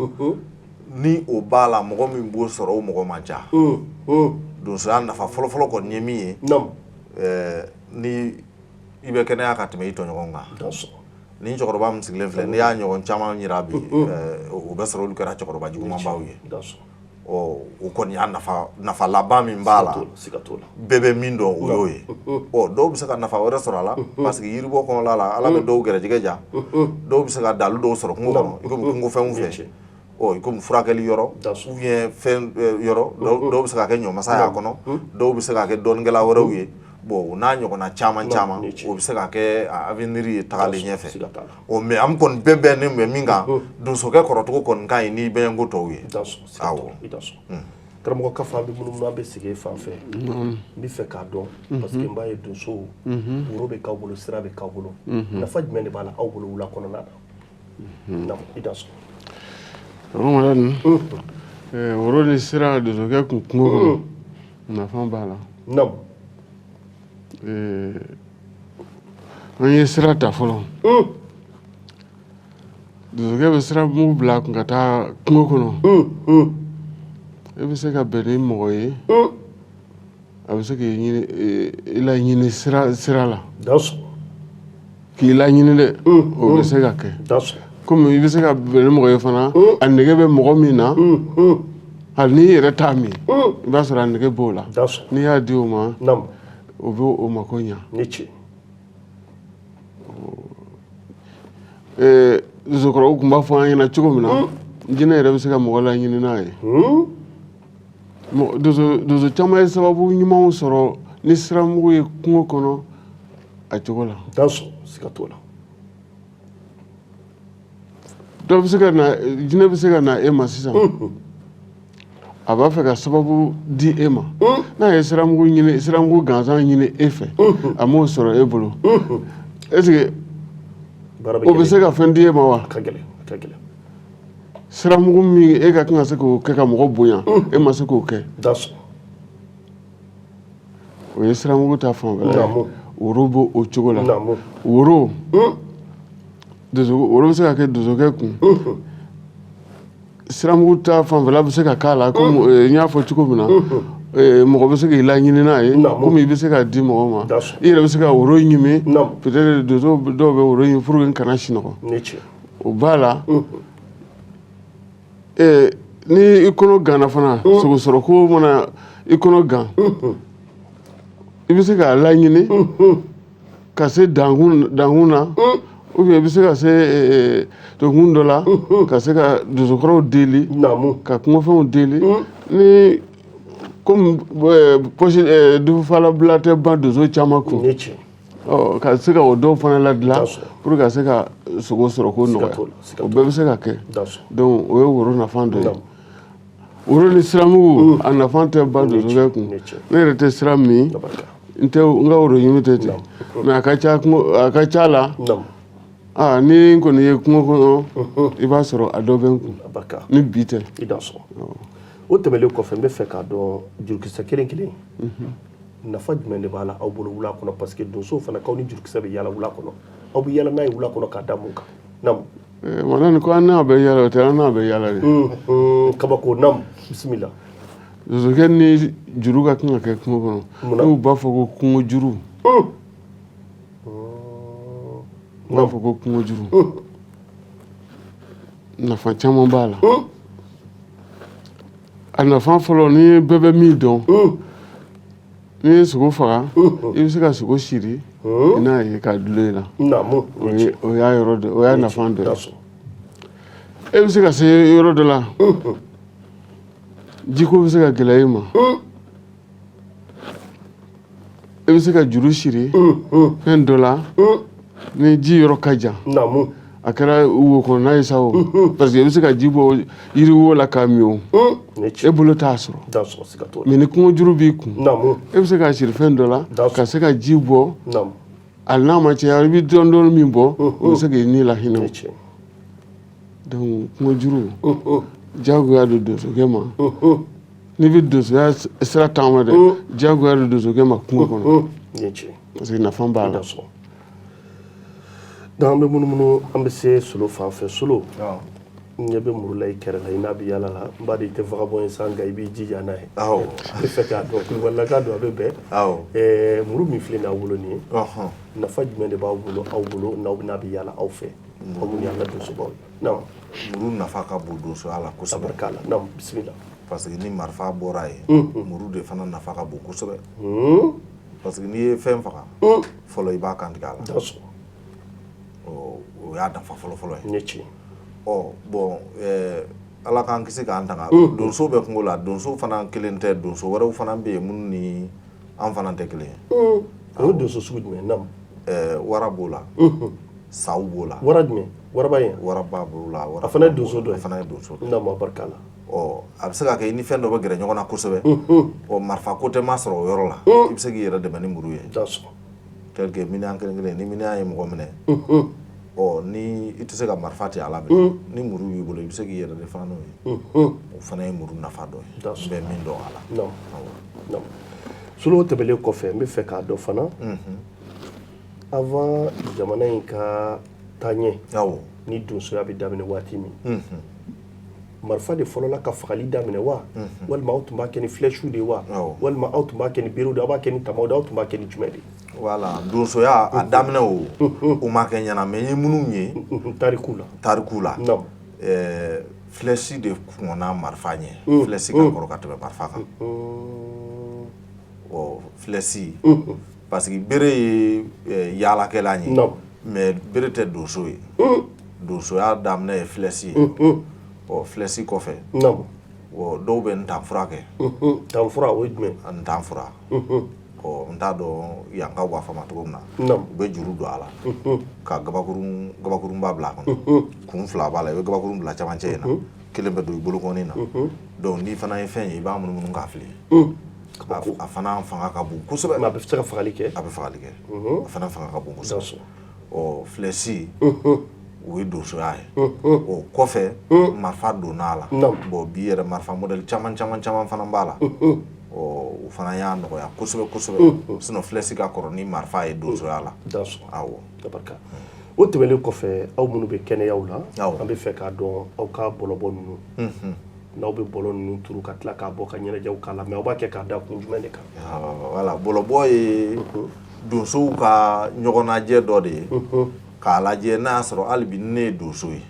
ni o b'a la, mɔgɔ min b'o sɔrɔ, o mɔgɔ man ca. Donsoya nafa fɔlɔfɔlɔ kɔni ye min ye, ni i bɛ kɛnɛya ka tɛmɛ i tɔɲɔgɔn kan. Ni cɛkɔrɔba min sigilen filɛ, n'i y'a ɲɔgɔn caman yira bi, o bɛ sɔrɔ olu kɛra cɛkɔrɔba jugumanbaw ye. Ɔ, o kɔni y'a nafa laban min b'a la, bɛɛ bɛ min dɔn, o y'o ye. Ɔ, dɔw bɛ se ka nafa wɛrɛ sɔrɔ a la, parce que yiribɔ kɔnɔla la, Ala bɛ dɔw gɛrɛjɛgɛ ja, dɔw bɛ se ka dalu dɔw sɔrɔ kungo kɔnɔ, i komi kungofɛnw fɛ, ɔ, i komi furakɛli yɔrɔ ou bien fɛn yɔrɔ. Dɔw bɛ se ka kɛ ɲɔmasa y'a kɔnɔ, dɔw bɛ se ka kɛ dɔnnikɛla wɛrɛw ye. Bon, o n'a ɲɔgɔnna caman caman, o bɛ se ka kɛ avenir ye tagalen ɲɛfɛ. Ɔ, mais an kɔni bɛɛ bɛnnen bɛ min kan, donsokɛ kɔrɔcogo kɔni ka ɲi n'i bɛnko tɔw ye. Awɔ. Karamɔgɔ Kafa, an bɛ munumunu, an bɛ segin fan fɛ. N bɛ fɛ k'a dɔn, parce que n b'a ye donsow, woro bɛ k'aw bolo, sira bɛ k'aw bolo, nafa jumɛn de b'a la aw bolo wula kɔnɔna na? I da sɔn. Woro ni sira donsokɛ kun kungo kɔnɔ, nafa b'a la. An ye sira ta fɔlɔ. Donsokɛ bɛ sira mugu bila a kun ka taa kungo kɔnɔ. E bɛ se ka bɛn ni mɔgɔ ye, a bɛ se k'i ɲini, i laɲini sira la, k'i laɲini dɛ, o bɛ se ka kɛ. Komi i bɛ se ka bɛn ni mɔgɔ ye fana, a nege bɛ mɔgɔ min na, hali n'i yɛrɛ t'a min, i b'a sɔrɔ a nege b'o la. N'i y'a di o ma, o bɛ o mako ɲa. Donsokɔrɔw tun b'a fɔ an ɲɛna cogo min na, jinɛ yɛrɛ bɛ se ka mɔgɔ laɲini n'a ye. Donso caman ye sababu ɲumanw sɔrɔ ni siramugu ye kungo kɔnɔ a cogo la. Siga t'o la. Dɔ bɛ se ka na, jinɛ bɛ se ka na e ma sisan, a b'a fɛ ka sababu di e ma. N'a ye siramugu ɲini, siramugu gansan ɲini e fɛ, a m'o sɔrɔ e bolo, est-ce que o bɛ se ka fɛn di e ma wa? A ka gɛlɛn, a ka gɛlɛn. Siramugu min e ka kan ka se k'o kɛ ka mɔgɔ bonya, e ma se k'o kɛ. O ye siramugu ta fanfɛla ye. Woro b'o o cogo la. Woro, woro bɛ se ka kɛ donsokɛ kun, siramugu ta fanfɛla bɛ se ka k'a la. Komi n y'a fɔ cogo min na, mɔgɔ bɛ se k'i laɲini n'a ye, komi i bɛ se k'a di mɔgɔ ma, i yɛrɛ bɛ se ka woro ɲimi. Peut-être donso dɔw bɛ woro ɲimi pour que n kana sunɔgɔ, o b'a la. Ni i kɔnɔ ganna fana, sogo sɔrɔ ko mana i kɔnɔ gan, i bɛ se k'a laɲini ka se dankun na, ou bien i bɛ se ka se donkun dɔ la, ka se ka donsokɔrɔw deli, ka kungofɛnw deli. Ni komi poche dufalabila tɛ ban donso caman kun, ka se ka o dɔw fana ladilan pour ka se ka sogo sɔrɔ ko nɔgɔya, o bɛɛ bɛ se ka kɛ. Donc o ye woro nafa dɔ ye. Woro ni siramugu, a nafa tɛ ban donsokɛ kun. Ne yɛrɛ tɛ sira min, n tɛ n ka woro ɲimi tɛ ten, mais a ka ca la. Aa, ni n kɔni ye kungo kɔnɔ, i b'a sɔrɔ a dɔ bɛ n kun. Barika. Ni bi tɛ. I dansɔgɔ. O tɛmɛnen kɔfɛ, n bɛ fɛ k'a dɔn, jurukisɛ kelen kelen, nafa jumɛn de b'a la aw bolo wula kɔnɔ? Parce que donsow fana k'aw ni jurukisɛ bɛ yaala wula kɔnɔ. Aw bɛ yaala n'a ye wula kɔnɔ k'a da mun kan? Namu. Madani ko an n'a bɛ yaala, o tɛ, an n'a bɛ yaala de. Kabako, namu, bisimila. Donsokɛ ni juru ka kan ka kɛ kungo kɔnɔ. Munna? N'u b'a fɔ ko kungo juru, u b'a fɔ ko kungo juru, nafa caman b'a la. A nafa fɔlɔ, ni bɛɛ bɛ min dɔn, n'i ye sogo faga, i bɛ se ka sogo siri n'a ye k'a dulon i la. O y'a yɔrɔ dɔ, o y'a nafa dɔ ye. E bɛ se ka se yɔrɔ dɔ la, jiko bɛ se ka gɛlɛya i ma, i bɛ se ka juru siri fɛn dɔ la ni ji yɔrɔ ka jan. A kɛra wo kɔnɔna ye sa o, parce que i bɛ se ka ji bɔ yiri wo la k'a min o, e bolo t'a sɔrɔ. Mais ni kungo juru b'i kun, e bɛ se k'a siri fɛn dɔ la ka se ka ji bɔ. Hali n'a ma caya, i bɛ dɔɔnin dɔɔnin min bɔ, o bɛ se k'i ni lahinɛ. Donc kungo juru, diyagoya don donsokɛ ma. N'i bɛ donsoya sira taama dɛ, diyagoya don donsokɛ ma kungo kɔnɔ, parce que nafa b'a la. Donc an bɛ munumunu, an bɛ se Solo fan fɛ. Solo, n ɲɛ bɛ muru la i kɛrɛ la, i n'a bɛ yaala la. N b'a dɔn i tɛ vagabond ye sa, nka i b'i jija n'a ye. N bɛ fɛ k'a dɔn, kulubalilaka don, a bɛ bɛn. Muru min filɛ nin aw bolo nin ye, nafa jumɛn de b'aw bolo, aw bolo n'aw n'a bɛ yaala aw fɛ, aw minnu y'an ka donsobaw ye? Naam. Muru nafa ka bon donsoya la kosɛbɛ. Barika la, naam, bisimila. Parce que ni marifa bɔra yen, muru de fana nafa ka bon kosɛbɛ. Parce que n'i ye fɛn faga fɔlɔ, i b'a kantigɛ a la. O y'a nafa fɔlɔ-fɔlɔ ye. N ye tiɲɛ. Ɔ bon, ala k'an kisi k'an tanga, donso bɛ kungo la, donso fana kelen tɛ, donso wɛrɛw fana bɛ yen minnu ni an fana tɛ kelen ye. O ye donso sugu jumɛn? Naam. Wara b'o la, saw b'o la. Wara jumɛn? Waraba ye? Waraba b'o la. A fana ye donso dɔ ye. A fana ye donso dɔ ye. Naam, barika la. Ɔ, a bɛ se ka kɛ i ni fɛn dɔ bɛ gɛrɛ ɲɔgɔn na kosɛbɛ. Ɔ, marifa ko tɛ ma sɔrɔ o yɔrɔ la, i bɛ se k'i yɛrɛ dɛmɛ ni muru ye. Tel que miniyan kelen kelen, ni miniyan ye mɔgɔ minɛ, ɔ, ni i tɛ se ka marifa ci a la bilen, ni muru b'i bolo, i bɛ se k'i yɛrɛ défend n'o ye. O fana ye muru nafa dɔ ye, n bɛ min dɔn a la. Naam. Solo, tɛmɛlen kɔfɛ, n bɛ fɛ k'a dɔn fana, avant jamana in ka taa ɲɛ, ni donsoya bɛ daminɛ waati min, marifa de fɔlɔla ka fagali daminɛ wa, walima aw tun b'a kɛ ni flèche de ye wa, walima aw tun b'a kɛ ni berew de, aw b'a kɛ ni tamaw de, aw tun b'a kɛ ni jumɛn de ye? Voilà, donsoya a daminɛ, o ma kɛ ɲɛna, mais n ye minnu ye tariku la. Tariku la, flèche de kɔnna marifa ɲɛ. Flèche ka kɔrɔ ka tɛmɛ marifa kan. Ɔ, flèche, parce que bere ye yaalakɛlan ye, mais bere tɛ donso ye. Donsoya daminɛ ye flèche ye. Ɔ, flèche kɔfɛ, ɔ, dɔw bɛ ntanfura kɛ. Ntanfura, o ye jumɛn? Ntanfura, ɔ, n t'a dɔn yankaw b'a fɔ a ma cogo min na. U bɛ juru don a la ka gabakurun, gabakurunba bila a kɔnɔ. Kun fila b'a la, i bɛ gabakurun bila camancɛ in na, kelen bɛ don i bolokɔni na. Donc n'i fana ye fɛn ye, i b'a munumunu k'a fili. A fana fanga ka bon kosɛbɛ. Mais a bɛ se ka fagali kɛ? A bɛ fagali kɛ, a fana fanga ka bon kosɛbɛ. Ɔ, flèche, o ye donsoya ye. O kɔfɛ, marifa donna a la. Bon, bi yɛrɛ, marifa modèle caman caman caman fana b'a la. Ɔ, o fana y'a nɔgɔya kosɛbɛ kosɛbɛ. Sinon flèche ka kɔrɔ ni marifa ye donsoya la. Awɔ. O tɛmɛnen kɔfɛ, aw minnu bɛ kɛnɛyaw la, an bɛ fɛ k'a dɔn, aw ka bɔlɔbɔ ninnu, n'aw bɛ bɔlɔ ninnu turu ka tila k'a bɔ ka ɲɛnajɛw k'a la, mais aw b'a kɛ k'a da kun jumɛn de kan? Voilà, bɔlɔbɔ ye donsow ka ɲɔgɔnnajɛ dɔ de ye k'a lajɛ n'a y'a sɔrɔ hali bi ne ye donso ye,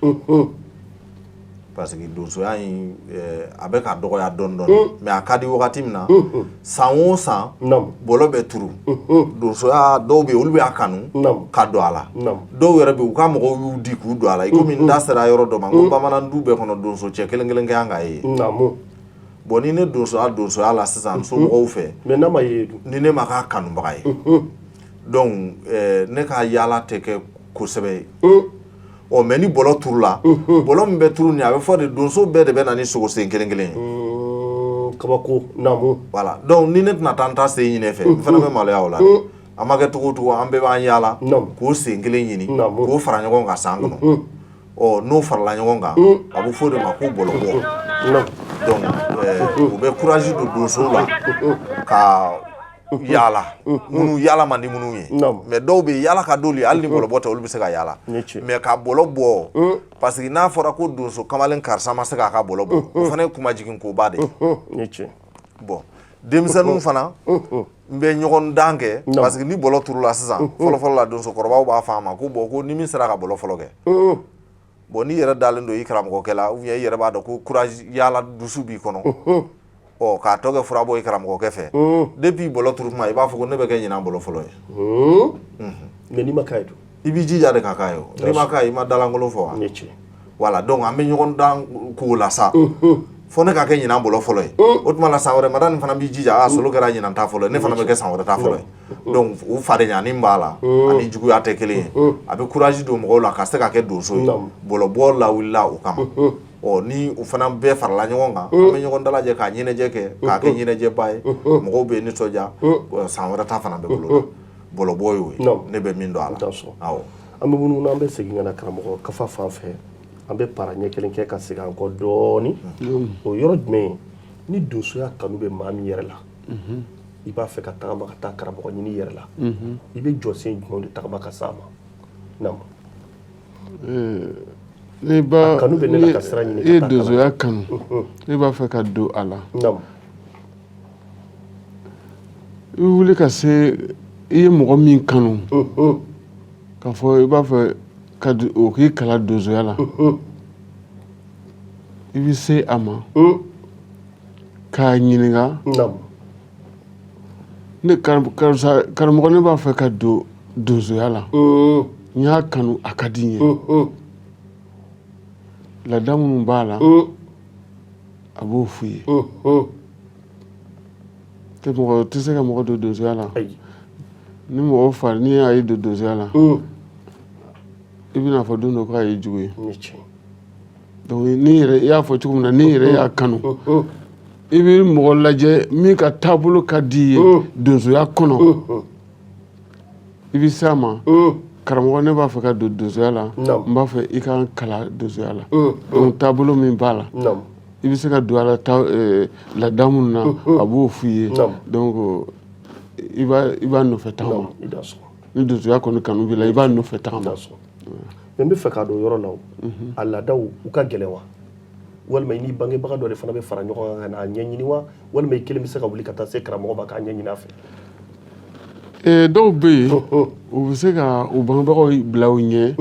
parce que donsoya in, a bɛ ka dɔgɔya dɔɔni dɔɔni, mais a ka di wagati min na, san o san bɔlɔ bɛ turu. Donsoya, dɔw bɛ yen, olu bɛ a kanu ka don a la. Dɔw yɛrɛ bɛ yen, u ka mɔgɔw y'u di k'u don a la. I komi n da sera yɔrɔ dɔ ma, ko bamanan du bɛɛ kɔnɔ, donso cɛ kelen kelen ka kan ka ye. Bon, ni ne donsoya la sisan somɔgɔw fɛ, mais n'a ma ye dun? Ni ne ma k'a kanubaga ye, donc ne ka yaala tɛ kɛ kosɛbɛ ye. Ɔ, mais ni bɔlɔ turula, bɔlɔ min bɛ turu nin, a bɛ fɔ de donso bɛɛ de bɛ na ni sogosen kelen kelen ye. Kabako, naamu. Voilà, donc ni ne tɛna taa n ta sen ɲini e fɛ, n fana bɛ maloya o la. An ma kɛ cogo o cogo, an bɛɛ b'an yaala k'o sen kelen ɲini k'o fara ɲɔgɔn kan san kɔnɔ. Ɔ, n'o farala ɲɔgɔn kan, a bɛ fɔ o de ma ko bɔlɔbɔ. Donc u bɛ courage don donsow la ka yaala, minnu yaala man di minnu ye. Mais dɔw bɛ yaala ka d'olu ye, hali ni bɔlɔbɔ tɛ, olu bɛ se ka yaala. Mais ka bɔlɔ bɔ, parce que n'a fɔra ko donso kamalen karisa ma se k'a ka bɔlɔ bɔ, o fana ye kunmajigin koba de ye. Bon, denmisɛnninw fana n bɛ ɲɔgɔn dan kɛ, parce que ni bɔlɔ turula sisan, fɔlɔfɔlɔ la, donsokɔrɔbaw b'a fɔ a ma ko bon, ko ni min sera ka bɔlɔ fɔlɔ kɛ. Bon, n'i yɛrɛ dalen don i karamɔgɔkɛ la, ou bien i yɛrɛ b'a dɔn ko courage, yaala dusu b'i kɔnɔ, ɔ, k'a tɔ kɛ fura bɔ i karamɔgɔkɛ fɛ, depuis bɔlɔ turu tuma, i b'a fɔ ko ne bɛ kɛ ɲinan bɔlɔ fɔlɔ ye. Mais n'i ma k'a ye dun? I b'i jija de ka k'a ye. O n'i ma k'a ye, i ma dalankolon fɔ wa? Voilà, donc an bɛ ɲɔgɔn dan k'o la sa, fo ne ka kɛ ɲinan bɔlɔ fɔlɔ ye. O tuma la, san wɛrɛ, madani fana b'i jija, a solo kɛra ɲinan ta fɔlɔ ye, ne fana bɛ kɛ san wɛrɛ ta fɔlɔ ye. Donc o fadenyani b'a la, ani juguya tɛ kelen ye. A bɛ courage don mɔgɔw la ka se ka kɛ donso ye. Bɔlɔbɔ lawulila o kama. Ɔ, ni o fana bɛɛ farala ɲɔgɔn kan, an bɛ ɲɔgɔn dalajɛ k'a ɲɛnajɛ kɛ, k'a kɛ ɲɛnajɛba ye, mɔgɔw bɛ nisɔndiya. San wɛrɛ ta fana bɛ bolo. Bɔlɔbɔ y'o ye, ne bɛ min dɔn a la. Awɔ. An bɛ munumunu, an bɛ segin ka na karamɔgɔ Kafa fan fɛ. An bɛ para ɲɛ kelen kɛ ka segin an kɔ dɔɔni. O yɔrɔ jumɛn ye? Ni donsoya kanu bɛ maa min yɛrɛ la, i b'a fɛ ka tagama ka taa karamɔgɔ ɲini i yɛrɛ la, i bɛ jɔsen jumɛn de tagama ka s'a ma? Naamu. N'i ba kanu bɛ ne la ka sira ɲini. I ye donsoya kanu, i b'a fɛ ka don a la, i bɛ wuli ka se i ye mɔgɔ min kanu, k'a fɔ i b'a fɛ ka o k'i kalan donsoya la, i bɛ se a ma k'a ɲininka: ne karisa karamɔgɔ, ne b'a fɛ ka don donsoya la, n y'a kanu, a ka di n ye, laada minnu b'a la, a b'o f'u ye. Tɛ mɔgɔ tɛ se ka mɔgɔ don donsoya la. Ni mɔgɔ fa n'i y'a ye don donsoya la, i bɛna fɔ don dɔ k'a ye jugu ye. Donc n'i yɛrɛ i y'a fɔ cogo min na, n'i yɛrɛ y'a kanu, i bɛ mɔgɔ lajɛ min ka taabolo ka di i ye donsoya kɔnɔ, i bɛ s'a ma: karamɔgɔ, ne b'a fɛ ka don donsoya la, n b'a fɛ i ka n kalan donsoya la. Donc taabolo min b'a la, i bɛ se ka don a la laada minnu na, a b'o f'i ye. Donc i b'a nɔfɛ tagama. Ni donsoya kɔni kanu b'i la, i b'a nɔfɛ tagama. Mais n bɛ fɛ k'a dɔn yɔrɔ la, a laadaw u ka gɛlɛn wa, walima i ni bangebaga dɔ de fana bɛ fara ɲɔgɔn kan ka n'a ɲɛɲini wa, walima i kelen bɛ se ka wuli ka taa se karamɔgɔ ma k'a ɲɛɲini a fɛ? Dɔw bɛ yen, u bɛ se ka u bangebagaw bila u ɲɛ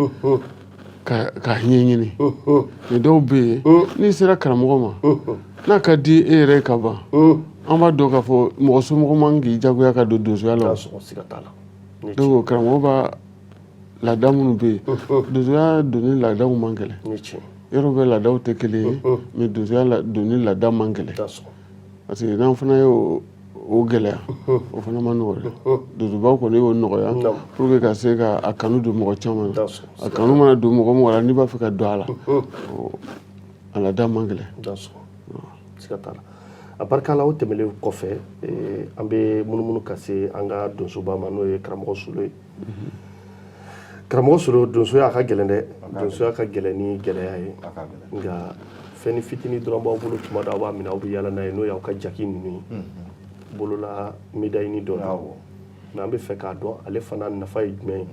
ka ɲɛɲini. Mais dɔw bɛ yen, n'i sera karamɔgɔ ma, n'a ka di e yɛrɛ ka ban, an b'a dɔn k'a fɔ mɔgɔ somɔgɔ man k'i jagoya ka don donsoya la. Donc karamɔgɔ b'a laada minnu bɛ yen, donsoya donni laadaw man gɛlɛn. Yɔrɔ bɛɛ laadaw tɛ kelen ye, mais donsoya donni laada man gɛlɛn, parce que n'an fana ye o gɛlɛya, o fana ma nɔgɔ dɛ. Donsobaw kɔni y'o nɔgɔya pour que ka se ka a kanu don mɔgɔ caman na. A kanu mana don mɔgɔ mɔgɔ la, n'i b'a fɛ ka don a la, a laada man gɛlɛn. Siga t'a la. A barika la. O tɛmɛnen kɔfɛ, an bɛ munumunu ka se an ka donsoba ma, n'o ye karamɔgɔ Solo ye. Karamɔgɔ Solo, donsoya a ka gɛlɛn dɛ, donsoya ka gɛlɛn ni gɛlɛya ye. Nka fɛn ni fitinin dɔrɔn b'aw bolo, tuma dɔ aw b'a minɛ, aw bɛ yaala n'a ye, n'o y'aw ka jaki ninnu ye, bolola médaille dɔ don. Mais an bɛ fɛ k'a dɔn, ale fana nafa ye jumɛn ye?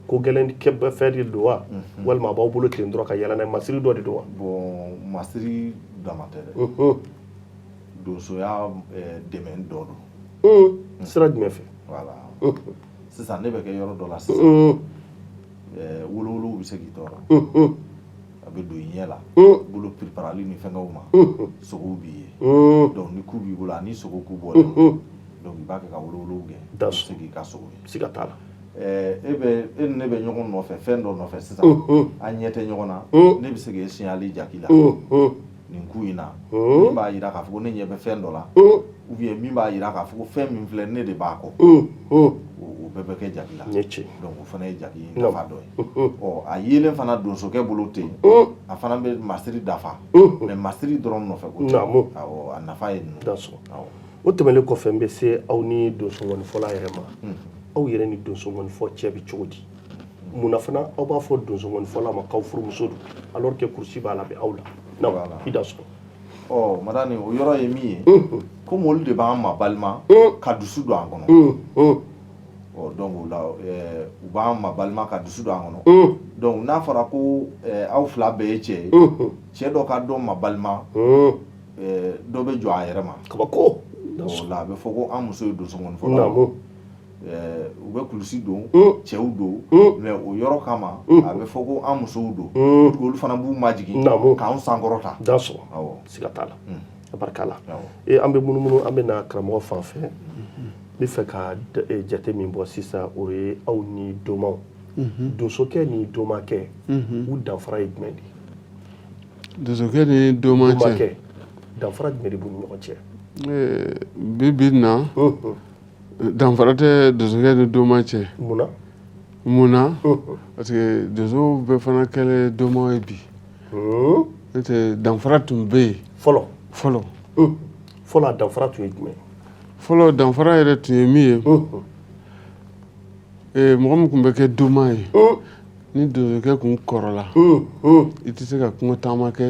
Ko gɛlɛn kɛ fɛn de don wa, walima a b'aw bolo ten dɔrɔn ka yaala n'a ye, masiri dɔ de don wa? Bon, masiri dama tɛ dɛ, donsoya dɛmɛ dɔ don. Sira jumɛn fɛ? Voilà, sisan ne bɛ kɛ yɔrɔ dɔ la sisan, wolowolow bɛ se k'i tɔɔrɔ, a bɛ don i ɲɛ la, bolo piriparali ni fɛngɛw ma, sogow b'i ye. Donc ni ku b'i bolo, ani sogo ku bɔlen, donc i b'a kɛ ka wolowolow gɛn, i bɛ se k'i ka sogo ye. Siga t'a la. E bɛ e ni ne bɛ ɲɔgɔn nɔfɛ fɛn dɔ nɔfɛ sisan, an ɲɛ tɛ ɲɔgɔn na, ne bɛ se k'e signali jaki la nin ku in na, min b'a jira k'a fɔ ko ne ɲɛ bɛ fɛn dɔ la, ou bien min b'a jira k'a fɔ ko fɛn min filɛ, ne de b'a kɔ. O bɛɛ bɛ kɛ jaki la. Donc o fana ye jaki nafa dɔ ye. Ɔ, a yelen fana donsokɛ bolo ten, a fana bɛ masiri dafa, mais masiri dɔrɔn nɔfɛ ko tɛ. Awɔ, a nafa ye ninnu. O tɛmɛnen kɔfɛ, n bɛ se aw ni donsongɔnifɔla yɛrɛ ma. Aw yɛrɛ ni donsoŋɔnifɔ cɛ bɛ cogo di? Munna fana aw b'a fɔ donsoŋɔnifɔla ma k'aw furumuso don, alors que kurusi b'a la, bɛ aw la? Naamu, i dansɔgɔ. Ɔ Madani, o yɔrɔ ye min ye, komi olu de b'an ma balima ka dusu don an kɔnɔ. Ɔ donc o la u b'an ma balima ka dusu don an kɔnɔ. Donc n'a fɔra ko aw fila bɛɛ ye cɛ ye, cɛ dɔ ka dɔ ma balima, dɔ bɛ jɔ a yɛrɛ ma. Kabako. O la a bɛ fɔ ko an muso ye donsoŋɔnifɔla ye. U bɛ kulusi don, cɛw don, mais o yɔrɔ kama a bɛ fɔ ko an musow don, pour que olu fana b'u majigin k'anw sankɔrɔta. Dansɔgɔ, siga t'a la, a barika la. An bɛ munumunu, an bɛ na karamɔgɔ fan fɛ. N bɛ fɛ ka jate min bɔ sisan, o ye aw ni domaw, donsokɛ ni domakɛ, u danfara ye jumɛn de ye? Donsokɛ ni domakɛ, danfara jumɛn de b'u ni ɲɔgɔn cɛ? Bi bi na, danfara tɛ donsokɛ ni doma cɛ. Munna? Munna? Parce que donsow bɛɛ fana kɛlen domaw ye bi. N'o tɛ, danfara tun bɛ yen. Fɔlɔ. Fɔlɔ. Fɔlɔ, a danfara tun ye jumɛn? Fɔlɔ, danfara yɛrɛ tun ye min ye, mɔgɔ min tun bɛ kɛ doma ye, ni donsokɛ tun kɔrɔla, i tɛ se ka kungo taama kɛ.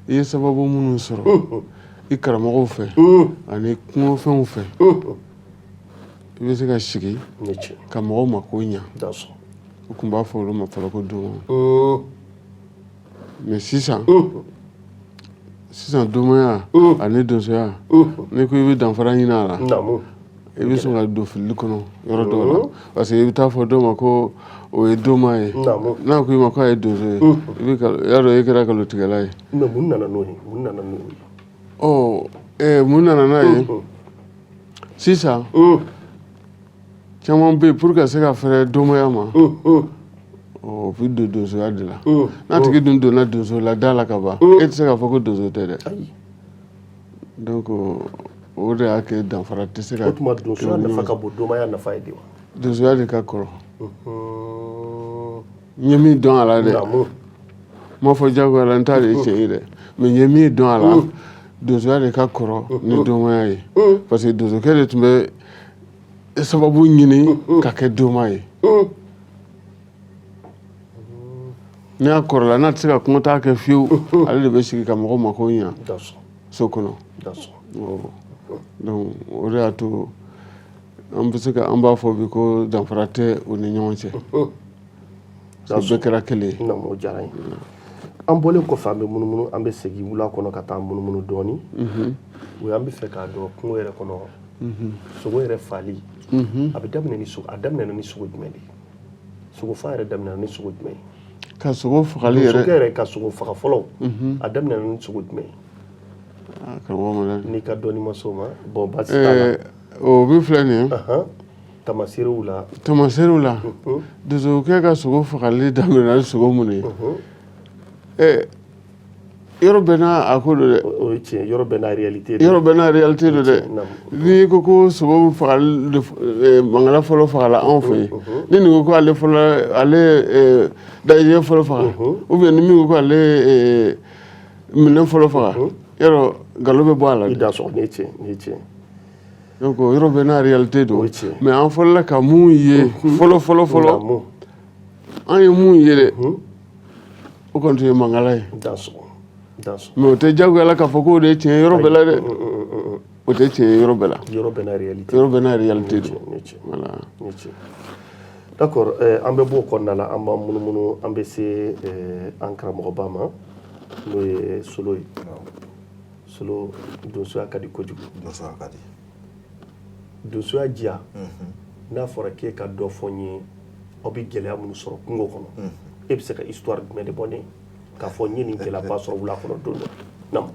I ye sababu minnu sɔrɔ i karamɔgɔw fɛ ani kungofɛnw fɛ, i bɛ se ka sigi ka mɔgɔw mako ɲa. U tun b'a fɔ olu ma fɔlɔ ko doma. Mais sisan sisan, domaya ani donsoya, n'i ko i bɛ danfara ɲini a la, i bɛ sɔn ka don filili kɔnɔ yɔrɔ dɔw la, parce que i bɛ taa fɔ dɔw ma ko o ye doma ye, n'a ko i ma ko a ye donso ye, i bɛ y'a dɔn e kɛra nkalontigɛla ye. Mais mun nana n'o ye? Mun nana n'o ye? Ɔ, mun nana n'a ye? Sisan caman bɛ yen, pour ka se ka fɛrɛ domaya ma, o bɛ don donsoya de la. N'a tigi dun donna donso la da la ka ban, e tɛ se k'a fɔ ko donso tɛ dɛ. Donc o de y'a kɛ danfara tɛ se ka. O tuma, donsoya nafa ka bon domaya nafa ye de wa? Donsoya de ka kɔrɔ. N ye min dɔn a la dɛ, n m'a fɔ jagoya la n t'a de ye tiɲɛ ye dɛ, mais n ye min dɔn a la, donsoya de ka kɔrɔ ni domaya ye, parce que donsokɛ de tun bɛ sababu ɲini ka kɛ doma ye. N'a kɔrɔla, n'a tɛ se ka kungotaa kɛ fiyewu, ale de bɛ sigi ka mɔgɔw mako ɲa so kɔnɔ. Donc o de y'a to an bɛ se ka an b'a fɔ bi ko danfara tɛ u ni ɲɔgɔn cɛ, bɛɛ kɛra kelen ye. O diyara n ye. An bɔlen kɔfɛ, an bɛ munumunu, an bɛ segin wula kɔnɔ ka taa munumunu dɔɔni. O ye, an bɛ fɛ k'a dɔn, kungo yɛrɛ kɔnɔ, sogo yɛrɛ faali, a bɛ daminɛ ni sogo, a daminɛna ni sogo jumɛn de ye? Sogo fa yɛrɛ daminɛna ni sogo jumɛn ye? Ka sogo fagali yɛrɛ? Donsokɛ yɛrɛ ka sogo faga fɔlɔ, a daminɛna ni sogo jumɛn ye? Karamɔgɔ. N'i ka dɔnni ma s'o ma, bon, baasi t'a la. O min filɛ nin ye. Tamaserew la. Tamaserew la, donsokɛ ka sogo fagali daminɛna ni sogo mun ye? Yɔrɔ bɛɛ n'a a ko don dɛ. O ye tiɲɛ, yɔrɔ bɛɛ n'a réalité. Yɔrɔ bɛɛ n'a réalité don dɛ. N'i ko sogo fagali, mankala fɔlɔ fagala anw fɛ yen, ni nin ko ko ale fɔlɔ, ale dajɛ fɔlɔ faga, ou bien ni min ko ko ale minɛn fɔlɔ faga, yɔrɔ nkalon bɛ bɔ a la. I da sɔgɔ, nin ye tiɲɛ, nin ye tiɲɛ. Donc yɔrɔ bɛɛ n'a réalité don, mais an fɔlɔla ka mun ye fɔlɔ fɔlɔ fɔlɔ, an ye mun ye dɛ, o kɔni tun ye mankala ye. Mais o tɛ jagoya la k'a fɔ k'o de ye tiɲɛ yɔrɔ bɛɛ la dɛ. O tɛ tiɲɛ ye yɔrɔ bɛɛ la. Yɔrɔ bɛɛ n'a réalité. Yɔrɔ bɛɛ n'a réalité don, voilà. D'accord, an bɛ bɔ o kɔnɔna la, an b'an munumunu, an bɛ se an karamɔgɔba ma, n'o ye Solo ye. Solo, donsoya ka di kojugu. Donsoya ka di. Donsoya diya, n'a fɔra k'e ka dɔ fɔ n ye, aw bɛ gɛlɛya minnu sɔrɔ kungo kɔnɔ, e bɛ se ka histoire jumɛn de bɔ ne ye k'a fɔ n ye nin gɛlɛyaba sɔrɔ wula kɔnɔ don dɔ? Naamu.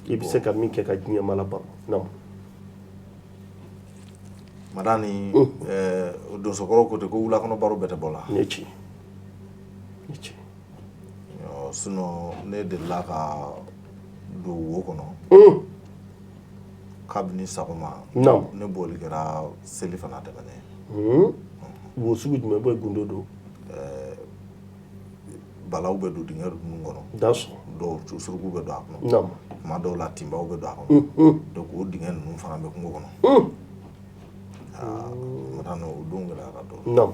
I bɛ se ka min kɛ ka diɲɛ ma labaro. Naamu. Madani, donsokɔrɔw ko ten ko wula kɔnɔ baro bɛɛ tɛ bɔ la. Nin ye tiɲɛ, nin ye tiɲɛ. Sinon ne delila ka don wo kɔnɔ kabini sɔgɔma. Ne bɔli kɛra seli fana tɛmɛnen. Wo sugu jumɛn bɛ gundo don? Balaw bɛ don dingɛ ninnu kɔnɔ. Dɔw suruku bɛ don a kɔnɔ. Tuma dɔw la, tinbaw bɛ don a kɔnɔ. Donc o dingɛ ninnu fana bɛ kungo kɔnɔ. Madani, o don gɛlɛyara dɔɔnin.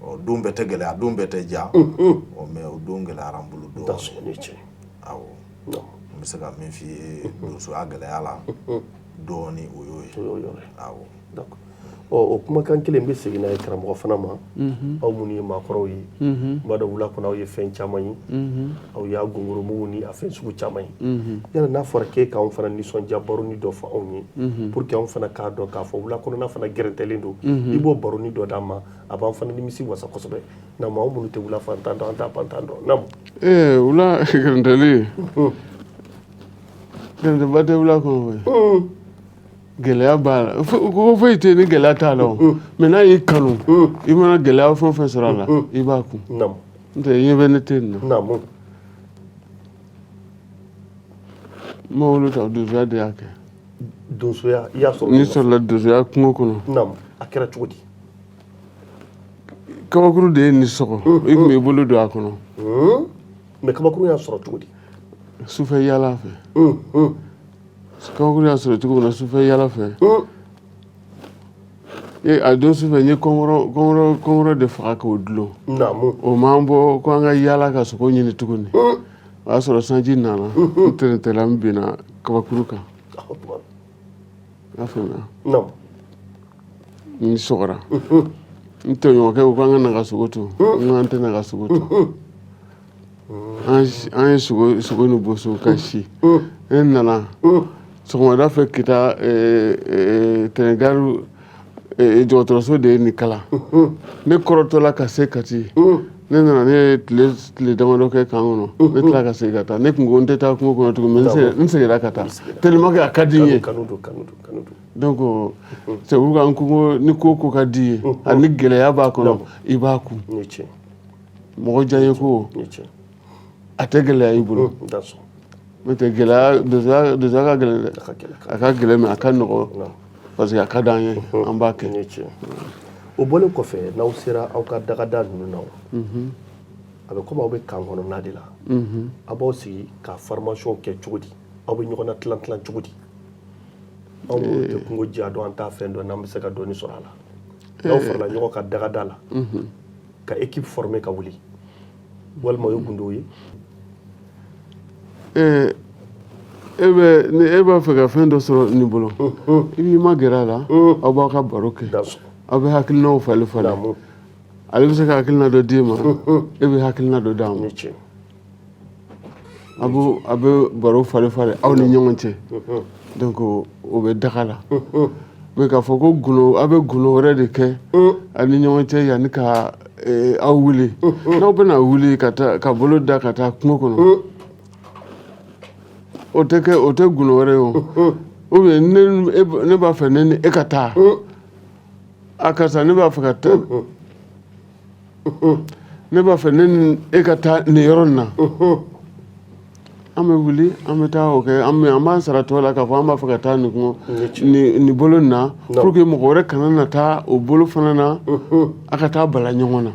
Ɔ, don bɛɛ tɛ gɛlɛya, don bɛɛ tɛ diya. Ɔ, mais o don gɛlɛyara n bolo dɔɔnin. Awɔ, n bɛ se ka min f'i ye donsoya gɛlɛya la dɔɔnin, o y'o ye. Awɔ. Ɔ, o kumakan kelen bɛ segin n'a ye karamɔgɔ fana ma. Aw minnu ye maakɔrɔw ye, n b'a dɔn wula kɔnɔ aw ye fɛn caman ye, aw y'a gongoromugu ni a fɛn sugu caman ye. Yala n'a fɔra k'e k'anw fana nisɔndiya baroni dɔ fɔ anw ye, pour que anw fana k'a dɔn k'a fɔ wula kɔnɔna fana gɛrɛntɛlen don, i b'o baroni dɔ d'an ma, a b'an fana nimisi wasa kosɛbɛ. Naamu, anw minnu tɛ wula fantan dɔn, an t'a pantan dɔn. Naamu. Ee, wula gɛrɛntɛli, gɛrɛntɛba tɛ wula kɔnɔ koyi. Gɛlɛya b'a la, ko foyi tɛ ni gɛlɛya t'a la. O mais n'a y'i kanu, i mana gɛlɛya fɛn o fɛn sɔrɔ a la, i b'a kun. N'o tɛ, i ɲɛ bɛ ne tɛ nin na. N ma wolo ta, donsoya de y'a kɛ. Donsoya i y'a sɔrɔ? N'i sɔrɔla donsoya kungo kɔnɔ. A kɛra cogo di? Kabakuru de ye nin sɔgɔ, i tun b'i bolo don a kɔnɔ. Mais kabakuru y'a sɔrɔ cogo di? Sufɛ yaala fɛ. Kabakuru y'a sɔrɔ cogo min na, sufɛ yaala fɛ. A don sufɛ, n ye kɔnkɔrɔ de faga k'o dulon. O m'an bɔ ko an ka yaala ka sogo ɲini tuguni. O y'a sɔrɔ sanji nana, n tɛrɛntɛla, n binna kabakuru kan. I y'a faamuya? N sɔgɔra. N tɔɲɔgɔnkɛ ko k'an ka na ka sogo to. N ko an tɛ na ka sogo to. An ye sogo ni boso ka si. Ne nana sɔgɔmada fɛ Kita tɛnɛgari dɔgɔtɔrɔso de ye nin kala. Ne kɔrɔtɔla ka se Kati. Ne nana, ne ye tile damadɔ kɛ camp kɔnɔ. Ne tila ka segin ka taa. Ne tun ko n tɛ taa kungo kɔnɔ tugun, mais n seginna ka taa tellement que a ka di n ye. Donc c'est pourquoi n ko ni ko ko ka di ye, ani gɛlɛya b'a kɔnɔ, i b'a kun. Mɔgɔ diya ye ko a tɛ gɛlɛya i bolo. N'o tɛ, gɛlɛya, donsoya ka gɛlɛn dɛ. A ka gɛlɛn, mais a ka nɔgɔ, parce que a ka d'an ye, an b'a kɛ. O bɔlen kɔfɛ, n'aw sera aw ka dagada ninnu na, a bɛ komi aw bɛ camp kɔnɔna de la, aw b'aw sigi ka formation kɛ cogo di? Aw bɛ ɲɔgɔn na tilan tilan cogo di? Anw minnu tɛ kungo diya dɔn, an t'a fɛn dɔn, n'an bɛ se ka dɔɔni sɔrɔ a la, n'aw farala ɲɔgɔn kan dagada la ka équipe former ka wuli, walima o ye gundo ye? E bɛ ni e b'a fɛ ka fɛn dɔ sɔrɔ nin bolo, i b'i ma gɛrɛ a la, aw b'aw ka baro kɛ, aw bɛ hakilinaw falen falen. Ale bɛ se ka hakilina dɔ d'i ma, e bɛ hakilina dɔ d'a ma. A bɛ baro falen falen aw ni ɲɔgɔn cɛ. Donc o bɛ daga la. Mais k'a fɔ ko gundo, aw bɛ gundo wɛrɛ de kɛ aw ni ɲɔgɔn cɛ yanni ka aw wuli, n'aw bɛna wuli ka taa ka bolo da ka taa kungo kɔnɔ, o tɛ kɛ, o tɛ gundo wɛrɛ ye. O ou bien ne b'a fɛ ne ni e ka taa, a karisa, ne b'a fɛ ka taa, ne b'a fɛ ne ni e ka taa nin yɔrɔ in na. An bɛ wuli, an bɛ taa o kɛ, an b'an sara tɔ la k'a fɔ an b'a fɛ ka taa nin kungo nin bolo in na, pour que mɔgɔ wɛrɛ kana na taa o bolo fana na, a ka taa bala ɲɔgɔn na.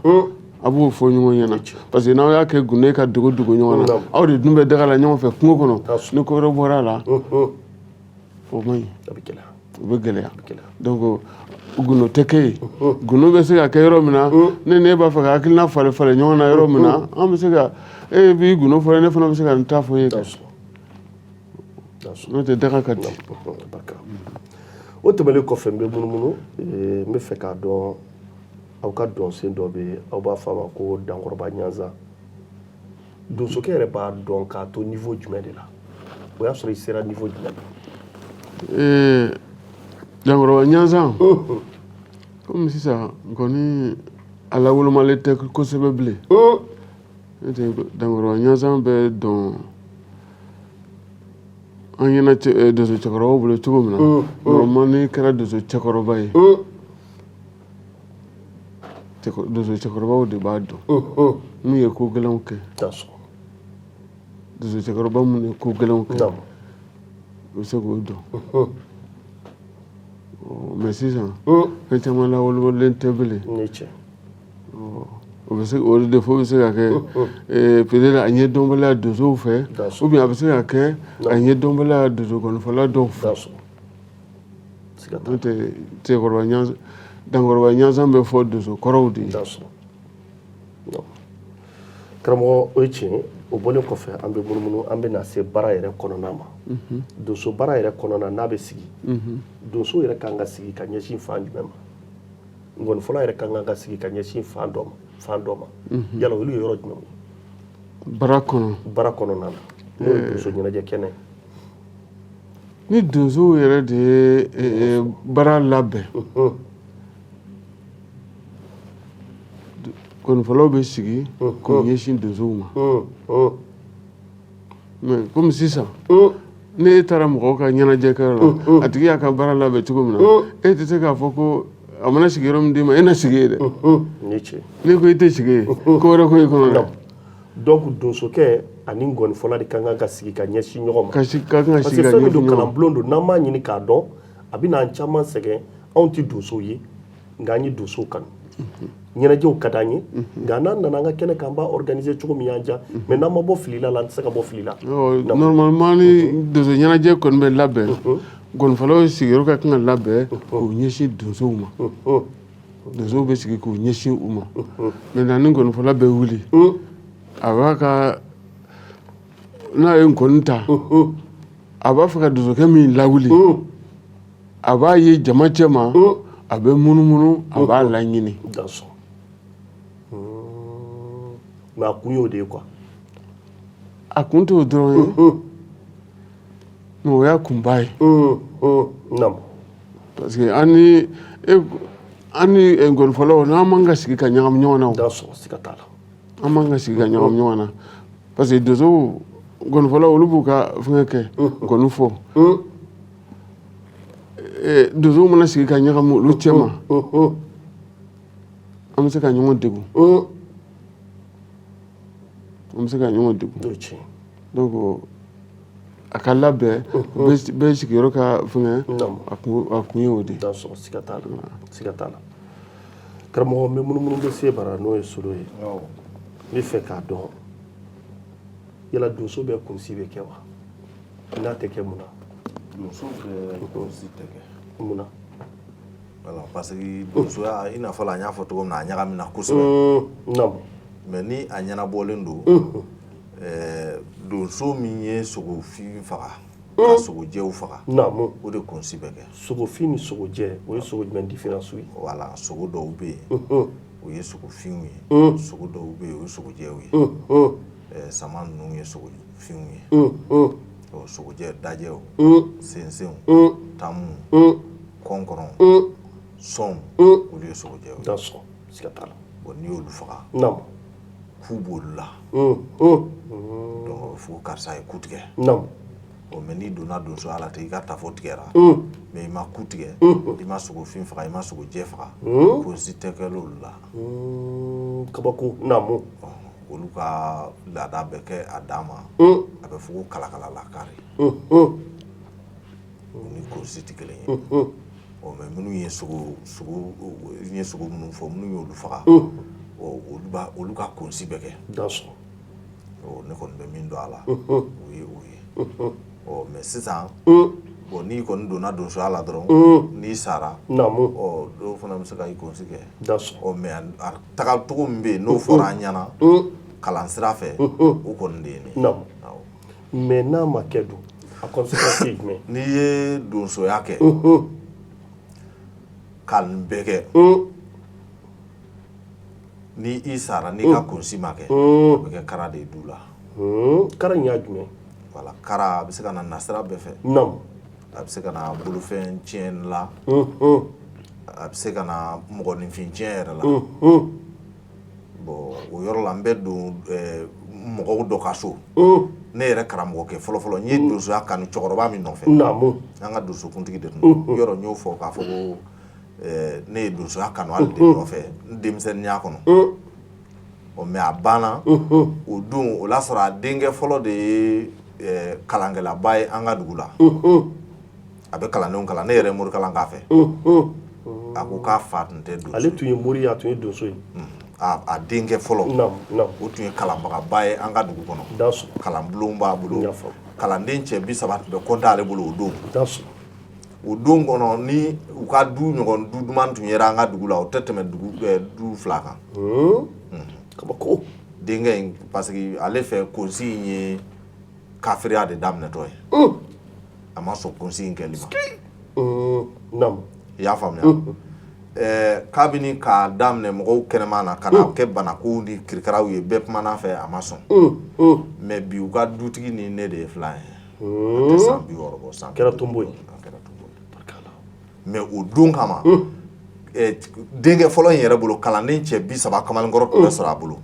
A b'o fɔ ɲɔgɔn ɲɛna, parce que n'aw y'a kɛ gundo ka dogo dogo ɲɔgɔn na, aw de dun bɛ daga la ɲɔgɔn fɛ kungo kɔnɔ, ni ko wɛrɛ bɔra a la, o man ɲi, o bɛ gɛlɛya. Donc gundo tɛ kɛ yen. Gundo bɛ se ka kɛ yɔrɔ min na, ne ni e b'a fɛ ka hakilina falen falen ɲɔgɔn na yɔrɔ min na, an bɛ se ka, e b'i gundo fɔ, ne fana bɛ se ka n ta fɔ e ye. N'o tɛ, daga ka di. O tɛmɛnen kɔfɛ, n bɛ munumunu, n bɛ fɛ k'a dɔn aw ka dɔnsen dɔ bɛ yen, aw b'a fɔ a ma ko dankɔrɔba ɲanzan. Donsokɛ yɛrɛ b'a dɔn k'a to niveau jumɛn de la? O y'a sɔrɔ i sera niveau jumɛn na? Dankɔrɔba ɲanzan, komi sisan kɔni a lawolomalen tɛ kosɛbɛ bilen, n'o tɛ dankɔrɔba ɲanzan bɛ dɔn an ɲɛna donso cɛkɔrɔbaw bolo cogo min na, normalement n'i kɛra donso cɛkɔrɔba ye, donso cɛkɔrɔbaw de b'a dɔn n'u ye ko gɛlɛnw kɛ. Donso cɛkɔrɔba minnu ye ko gɛlɛnw kɛ, u bɛ se k'o dɔn. Mais sisan fɛn caman lawalewalen tɛ bilen. O bɛ se, o défaut bɛ se ka kɛ peut-être a ɲɛdɔnbaliya donsow fɛ, ou bien a bɛ se ka kɛ a ɲɛdɔnbaliya donso gɔnifɔla dɔw fɛ. N'o tɛ Cɛkɔrɔba ɲanzsan Dankɔrɔba ɲanzsan bɛ fɔ donso kɔrɔw de ye. Karamɔgɔ, o ye tiɲɛ. O bɔlen kɔfɛ, an bɛ munumunu, an bɛ na se baara yɛrɛ kɔnɔna ma. Donso baara yɛrɛ kɔnɔna n'a bɛ sigi, donso yɛrɛ kan ka sigi ka ɲɛsin fan jumɛn ma? Ngɔnifɔla yɛrɛ kan ka sigi ka ɲɛsin fan dɔ ma, fan dɔ ma. Yala olu ye yɔrɔ jumɛn ye? Baara kɔnɔ. Baara kɔnɔna na, n'o ye donso ɲɛnajɛ kɛnɛ. Ni donsow yɛrɛ de ye baara labɛn, ngɔnifɔlaw bɛ sigi k'u ɲɛsin donsow ma. Mais komi sisan, ne e taara mɔgɔw ka ɲɛnajɛkɛyɔrɔ la, a tigi y'a ka baara labɛn cogo min na, e tɛ se k'a fɔ ko a mana sigi yɔrɔ min d'i ma, e na sigi yen dɛ. Ne ko i tɛ sigi yen, ko wɛrɛ ko i kɔnɔ dɛ. Donc donsokɛ ani ngɔnifɔla de ka kan ka sigi ka ɲɛsin ɲɔgɔn ma. Ka sigi ka kan ka sigi ka ɲɛsin ɲɔgɔn ma. Parce que fɛn min don, kalanbulon don, n'an m'a ɲini k'a dɔn, a bɛ n'an caman sɛgɛn. Anw tɛ donsow ye, nka an ye donsow kanu, ɲɛnajɛw ka d'an ye, nka n'an nana an ka kɛnɛ kan, an b'a organiser cogo min y'an diya. Mais n'an ma bɔ fili la, an tɛ se ka bɔ fili la. Normalement, ni donso ɲɛnajɛ kɔni bɛ labɛn, ngɔnifɔlaw sigiyɔrɔ ka kan ka labɛn k'u ɲɛsin donsow ma. Donsow bɛ sigi k'u ɲɛsin u ma. Maintenant, ni ngɔnifɔla bɛ wuli, a b'a ka n'a ye ngɔni ta, a b'a fɛ ka donsokɛ min lawuli, a b'a ye jama cɛ ma, a bɛ munumunu, a b'a laɲini. Mais a kun y'o de ye quoi. A kun t'o dɔrɔn ye, mais o y'a kunba ye. Parce que an ni an ni ngɔnifɔlaw, n'an man ka sigi ka ɲagami ɲɔgɔn na. Siga t'a la. An man ka sigi ka ɲagami ɲɔgɔn na, parce que donsow, ngɔnifɔlaw, olu b'u ka fɛngɛ kɛ, ngɔni fɔ. Donsow mana sigi ka ɲagami olu cɛ ma, an bɛ se ka ɲɔgɔn degun, an bɛ se ka ɲɔgɔn degun. Donc a ka labɛn, bɛɛ sigiyɔrɔ ka fɛngɛ, a kun ye o de ye. Siga t'a la, siga t'a la. Karamɔgɔ, n bɛ munumunu bɛ se bara, n'o ye solo ye. N bɛ fɛ k'a dɔn, yala donso bɛɛ kunsi bɛ kɛ wa? N'a tɛ kɛ, mun na? Donso bɛɛ kunsi tɛ kɛ. Mun na? Voilà, parce que donsoya, i n'a fɔ la, an y'a fɔ cogo min na, a ɲagamina kosɛbɛ. Mais ni a ɲɛnabɔlen don, donso min ye sogofin faga ka sogojɛw faga, o de kunsi bɛ kɛ. Sogofin ni sogojɛ, o ye sogo jumɛn différence ye? Voilà, sogo dɔw bɛ yen, o ye sogofinw ye, sogo dɔw bɛ yen, o ye sogojɛw ye. Sama ninnu ye sogofinw ye. Sogojɛ, dajɛw, sensenw, tamu, kɔnkɔrɔn, sɔnw, olu ye sogojɛw ye. Siga t'a la. Bon, n'i y'olu faga, ku b'olu la. Donc a bɛ fɔ ko karisa ye ku tigɛ. Bon, mais n'i donna donsoya la ten, i ka tafo tigɛra, mais i ma ku tigɛ, i ma sogofin faga, i ma sogojɛ faga, kunsi tɛ kɛ olu la. Kabako, naamu. Olu ka laada bɛ kɛ a dan ma. A bɛ fɔ ko kalakala lakari. O ni kunsi tɛ kelen ye. Ɔ, mais minnu ye sogo sogo n ye sogo minnu fɔ, minnu y'olu faga, olu b'a olu ka kunsi bɛ kɛ. Ne kɔni bɛ min dɔn a la, o ye o ye. Ɔ, mais sisan, bon, n'i kɔni donna donsoya la dɔrɔn, n'i sara, ɔ, dɔw fana bɛ se ka i kunsi kɛ. Ɔ, mais a taga cogo min bɛ yen, n'o fɔra an ɲɛna kalan sira fɛ, o kɔni de ye nin ye. Mais n'a ma kɛ dun, a conséquence ye jumɛn? N'i ye donsoya kɛ ka nin bɛɛ kɛ, ni i sara, n'i ka kunsi ma kɛ, o bɛ kɛ kara de ye du la. Kara in y'a jumɛn? Voilà, kara a bɛ se ka na nasira bɛɛ fɛ. A bɛ se ka na bolofɛn tiɲɛ la, a bɛ se ka na mɔgɔninfin tiɲɛ yɛrɛ la. Bon, o yɔrɔ la, n bɛ don mɔgɔw dɔ ka so. Ne yɛrɛ karamɔgɔkɛ fɔlɔfɔlɔ, n ye donsoya kanu cɛkɔrɔba min nɔfɛ, an ka donsokuntigi de tun don. Yɔrɔ n y'o fɔ k'a fɔ ko ne ye donsoya kanu ale de nɔfɛ n denmisɛnninya kɔnɔ. Ɔ, mais a banna o don, o y'a sɔrɔ a denkɛ fɔlɔ de ye kalankɛlaba ye an ka dugu la. A bɛ kalandenw kalan, ne yɛrɛ ye morikalan k'a fɛ. A ko k'a fa tun tɛ donso. Ale tun ye mori ye, a tun ye donso ye. A denkɛ fɔlɔ, o tun ye kalanbagaba ye an ka dugu kɔnɔ. Kalanbulon b'a bolo, kalanden cɛ 30 tun bɛ kɔnte ale bolo o don. O don kɔnɔ ni u ka du ɲɔgɔn du duman tun yera an ka dugu la, o tɛ tɛmɛ dugu du fila kan. Kabako. Denkɛ in, parce que ale fɛ, konsi in ye kafiriya de daminɛtɔ ye, a ma sɔn konsi in kɛli ma. I y'a faamuya? Kabini k'a daminɛ mɔgɔw kɛnɛma na ka na kɛ banakow ni kirikaraw ye, bɛɛ kumana fɛ, a ma sɔn. Mais bi, u ka dutigi ni ne de ye filan ye. A tɛ san 60 bɔ, san Kɛra tonbo ye. A kɛra tonbo ye. Mais o don kama, denkɛ fɔlɔ in yɛrɛ bolo, kalanden cɛ 30 kamalenkɔrɔ tun bɛ sɔrɔ a bolo.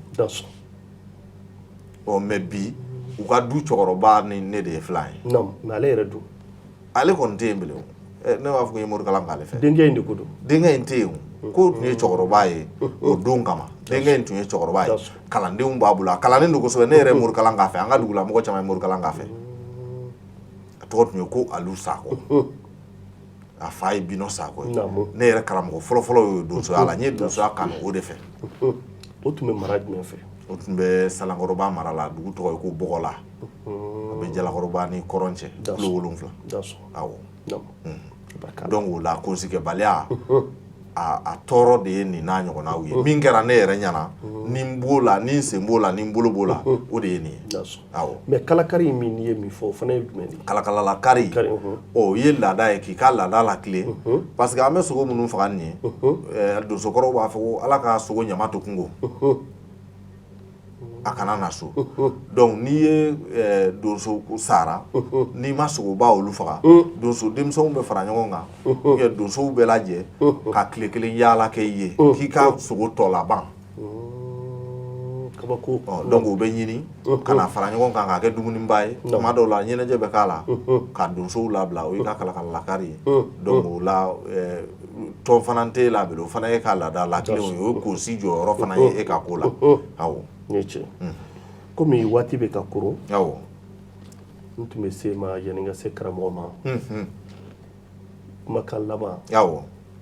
Ɔ, mais bi, u ka du cɛkɔrɔba ni ne de ye filan ye. Naamu, mais ale yɛrɛ dun? Ale kɔni tɛ yen bilen o. Ne b'a fɔ ko n ye morikalan k'ale fɛ. Denkɛ in de ko don. Denkɛ in tɛ yen o. Ko tun ye cɛkɔrɔba ye o don kama, denkɛ in tun ye cɛkɔrɔba ye, kalandenw b'a bolo, a kalannen don kosɛbɛ. Ne yɛrɛ ye morikalan k'a fɛ, an ka dugulamɔgɔ caman ye morikalan k'a fɛ. A tɔgɔ tun ye ko Alu Sakɔ, a fa ye Binɔ Sakɔ ye. Ne yɛrɛ karamɔgɔ fɔlɔfɔlɔ y'o donsoya la. N ye donsoya kanu o de fɛ. O tun bɛ mara jumɛn fɛ? O tun bɛ Salankɔrɔba mara la, dugu tɔgɔ ye ko Bɔgɔla, a bɛ Jalakɔrɔba ni kɔrɔn cɛ kilo 7. Awɔ. Donc o la, konsikɛbaliya a tɔɔrɔ de ye nin n'a ɲɔgɔnnaw ye. Min kɛra ne yɛrɛ ɲɛna, ni n b'o la, ni n sen b'o la, ni n bolo b'o la, o de ye nin ye, awɔ. Mais kalakari in min n'i ye min fɔ, o fana ye jumɛn de ye? Kalakalala kari, o ye laada ye, k'i ka laada latilen, parce que an bɛ sogo minnu faga nin ye, donsokɔrɔw b'a fɔ ko Ala ka sogo ɲama to kungo, a kana na so. Donc n'i ye donso sara, n'i ma sogoba olu faga, donso denmisɛnw bɛ fara ɲɔgɔn kan ou bien donsow bɛɛ lajɛ ka tile kelen yaala kɛ i ye k'i ka sogo tɔ laban. Kabako. Donc o bɛ ɲini ka na fara ɲɔgɔn kan k'a kɛ dumuniba ye. Tuma dɔw la, ɲɛnajɛ bɛ k'a la ka donsow labila. O y'i ka kalakalakari ye. Donc o la, tɔn fana t'e la bilen, o fana ye ka laada latilenw ye. O ye konsi jɔyɔrɔ fana ye e ka ko la, awɔ. Nin ye tiɲɛ. Komi waati bɛ ka koron, n tun bɛ se ma yanni n ka se karamɔgɔ ma, kumakan laban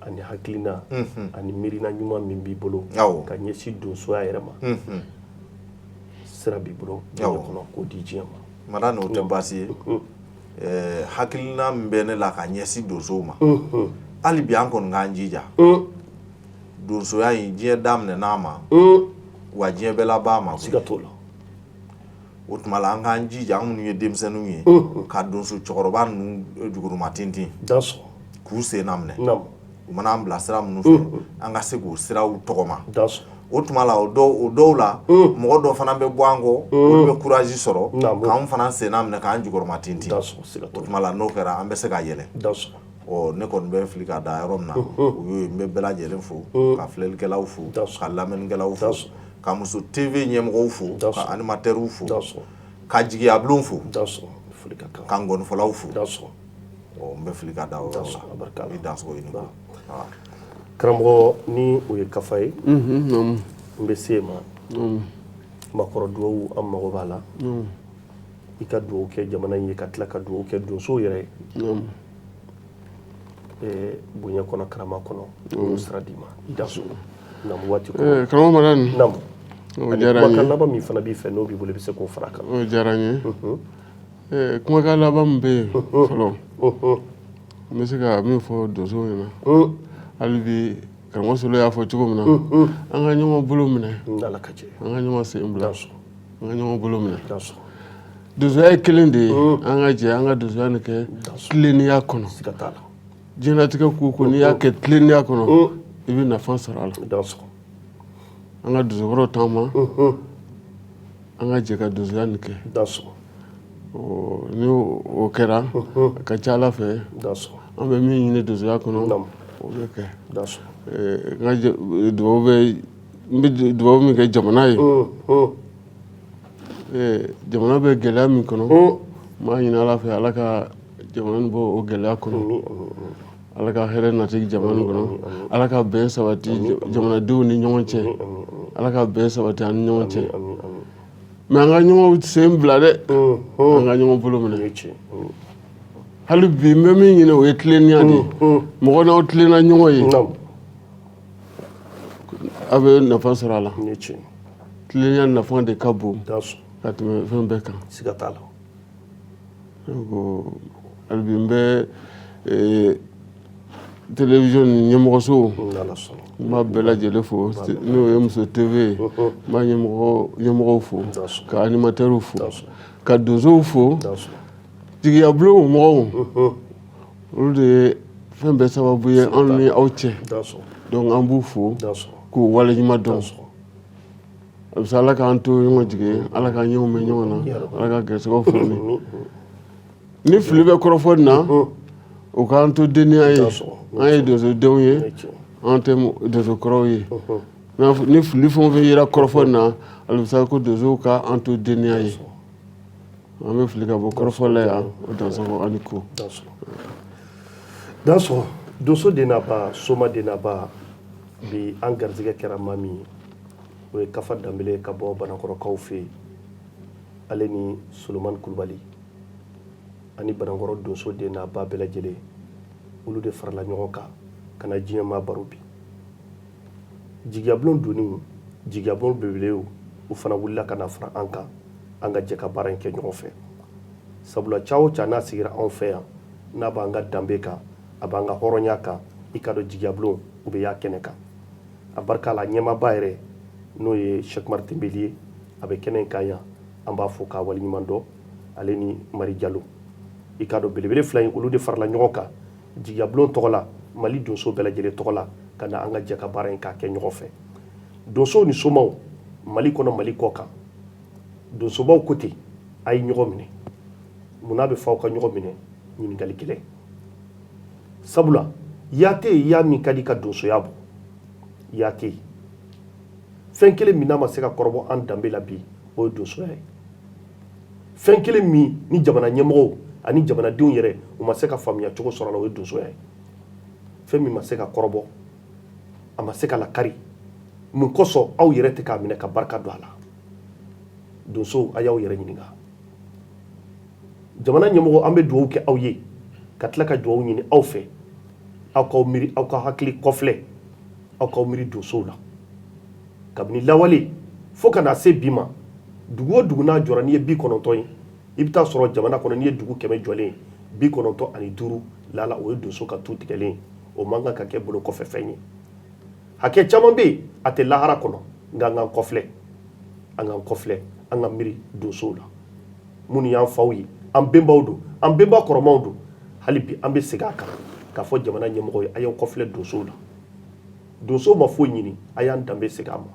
ani hakilina ani miirina ɲuman min b'i bolo ka ɲɛsin donsoya yɛrɛ ma, sira b'i bolo diɲɛ kɔnɔ k'o di diɲɛ ma. Madani, o tɛ baasi ye. Hakilina min bɛ ne la ka ɲɛsin donsow ma hali bi, an kɔni k'an jija donsoya in. Diɲɛ daminɛ n'a ma wa, diɲɛ bɛɛ laban ma. Siga t'o la. O tuma la, an k'an jija, an minnu ye denmisɛnninw ye, ka donso cɛkɔrɔba ninnu jukɔrɔma tintin, k'u sen minɛ. U mana an bila sira minnu fɛ, an ka se k'o siraw tɔgɔma. O tuma la, o dɔw la, mɔgɔ dɔ fana bɛ bɔ an kɔ, olu bɛ courage sɔrɔ k'an fana sen minɛ, k'an jukɔrɔma tintin. O tuma la, n'o kɛra, an bɛ se ka yɛlɛ. Ɔ, ne kɔni bɛ fili ka da yɔrɔ min na, o y'o ye. N bɛ bɛɛ lajɛlen fo, ka filɛlikɛlaw fo, ka lamɛnnikɛlaw fo, ka Muso TV ɲɛmɔgɔw fo, ka animateurs fo, ka jigiyabulon fo, ka ngɔnifɔlaw fo. Ɔ, n bɛ fili ka da o yɔrɔ la. I dansogo, i ni ko. Karamɔgɔ, ni o ye kafa ye, n bɛ se ma makɔrɔ dugawu, an mago b'a la i ka dugawu kɛ jamana in ye, ka tila ka dugawu kɛ donsow yɛrɛ ye, bonya kɔnɔ, karama kɔnɔ. N sira d'i ma, i dansogo, naamu. Waati kɔnɔ. Karamɔgɔ Madani. Naamu. O diyara n ye. Kumakan laban min fana b'i fɛ, n'o b'i bolo, i bɛ se k'o fara a kan. O diyara n ye. Kumakan laban min bɛ yen fɔlɔ, n bɛ se ka min fɔ donsow ɲɛna hali bi, karamɔgɔ Solo y'a fɔ cogo min na, an ka ɲɔgɔn bolo minɛ. Ala ka jɛ. An ka ɲɔgɔn sen bila, an ka ɲɔgɔn bolo minɛ. Donsoya ye kelen de ye. An ka jɛ an ka donsoya nin kɛ tilennenya kɔnɔ. Siga t'a la. Diɲɛlatigɛ ko ko n'i y'a kɛ tilennenya kɔnɔ, i bɛ nafa sɔrɔ a la. An ka donsokɔrɔw taama, an ka jɛ ka donsoya nin kɛ. Ni o kɛra, a ka ca Ala fɛ, an bɛ min ɲini donsoya kɔnɔ, o bɛ kɛ. N ka dugawu bɛ, n bɛ dugawu min kɛ jamana ye, jamana bɛ gɛlɛya min kɔnɔ, n b'a ɲini Ala fɛ, Ala ka jamana nin bɔ o gɛlɛya kɔnɔ. Ala ka hɛrɛ nati jamana nin kɔnɔ. Ala ka bɛn sabati jamanadenw ni ɲɔgɔn cɛ. Ala ka bɛn sabati an ni ɲɔgɔn cɛ. Mais an ka ɲɔgɔn sen bila dɛ, an ka ɲɔgɔn bolo minɛ hali bi. N bɛ min ɲini, o ye tilennenya de ye. Mɔgɔ n'aw tilenna ɲɔgɔn ye, aw bɛ nafa sɔrɔ a la. Tilennenya nafa de ka bon ka tɛmɛ fɛn bɛɛ kan. Siga t'a la. Donc hali bi, n bɛ télévision ɲɛmɔgɔso, n b'a bɛɛ lajɛlen fo, n'o ye Muso TV ye. N b'a ɲɛmɔgɔw fo, ka animateurs fo, ka donsow fo, jigiyabulon mɔgɔw, olu de ye fɛn bɛɛ sababu ye anw ni aw cɛ. Donc an b'u fo k'u waleɲuman dɔn. A bɛ se Ala k'an to ɲɔgɔn jigi ye, Ala k'an ɲɛw mɛn ɲɔgɔn na, Ala ka gɛrɛsɛgɛw foni. Ni fili bɛ kɔrɔfɔ nin na, o k'an to denya ye. An ye donsodenw ye, an tɛ donsokɔrɔw ye. Ni fili fɛn o fɛn yera kɔrɔfɔ nin na, alisa ko donsow ka an to denya ye. An bɛ fili ka bɔ kɔrɔfɔ la yan. O dansɔgɔ ani ko. Dansɔgɔ, donso den n'a ba, soma den n'a ba. Bi an garijɛgɛ kɛra maa min ye, o ye Kafa Danbele ka bɔ Banakɔrɔkaw fɛ yen, ale ni Solomani Kulubali ani Banankɔrɔ donso den n'a ba bɛɛ lajɛlen, olu de farala ɲɔgɔn kan ka na diɲɛ maa baro bi. Jigiyabulon doniw, jigiyabulon belebelew, u fana wulila ka na fara an kan, an ka jɛ ka baara in kɛ ɲɔgɔn fɛ, sabula ca o ca n'a sigira anw fɛ yan, n'a b'an ka danbe kan, a b'an ka hɔrɔnya kan, i k'a dɔn jigiyabulon u bɛ y'a kɛnɛ kan. A barika la, ɲɛmaaba yɛrɛ, n'o ye Sɛkumari Tenbeli ye, a bɛ kɛnɛ in kan yan. An b'a fo k'a waleɲuman dɔn, ale ni Mari Jalo. I k'a dɔn belebele fila in, olu de farala ɲɔgɔn kan jigiyabulon tɔgɔ la, Mali donso bɛɛ lajɛlen tɔgɔ la, ka na an ka jɛ ka baara in k'a kɛ ɲɔgɔn fɛ. Donsow ni somaw, Mali kɔnɔ, Mali kɔ kan, donsobaw ko ten, a ye ɲɔgɔn minɛ. Munna bɛ fɔ aw ka ɲɔgɔn minɛ? Ɲininkali gɛlɛn, sabula ya tɛ yen, ya min ka di ka donsoya bɔ, ya tɛ yen. Fɛn kelen min n'a ma se ka kɔrɔbɔ an danbe la bi, o ye donsoya ye. Fɛn kelen min ni jamana ɲɛmɔgɔw ani jamanadenw yɛrɛ u ma se ka faamuya cogo sɔrɔ a la, o ye donsoya ye. Fɛn min ma se ka kɔrɔbɔ, a ma se ka lakari, mun kosɔn aw yɛrɛ tɛ k'a minɛ ka barika don a la? Donsow, a y'aw yɛrɛ ɲininka. Jamana ɲɛmɔgɔ, an bɛ dugawu kɛ aw ye, ka tila ka dugawu ɲini aw fɛ, aw k'aw miiri, aw ka hakili kɔfilɛ, aw k'aw miiri donsow la. Kabini lawale fo ka na se bi ma, dugu o dugu n'a jɔra, n'i ye 90 ye, i bɛ taa sɔrɔ jamana kɔnɔ, n'i ye dugu 100 jɔlen ye, 95 lala, o ye donso ka tu tigɛlen ye. O man kan ka kɛ bolo kɔfɛ fɛn ye. Hakɛ caman bɛ yen, a tɛ lahara kɔnɔ, nka an k'an kɔfilɛ, an k'an kɔfilɛ, an ka miiri donsow la, minnu y'an faw ye, an benbaw don, an benba kɔrɔmaw don. Hali bi an bɛ segin a kan k'a fɔ jamana ɲɛmɔgɔ ye, a y'aw kɔfilɛ donsow la. Donsow ma foyi ɲini, a y'an danbe segin a ma.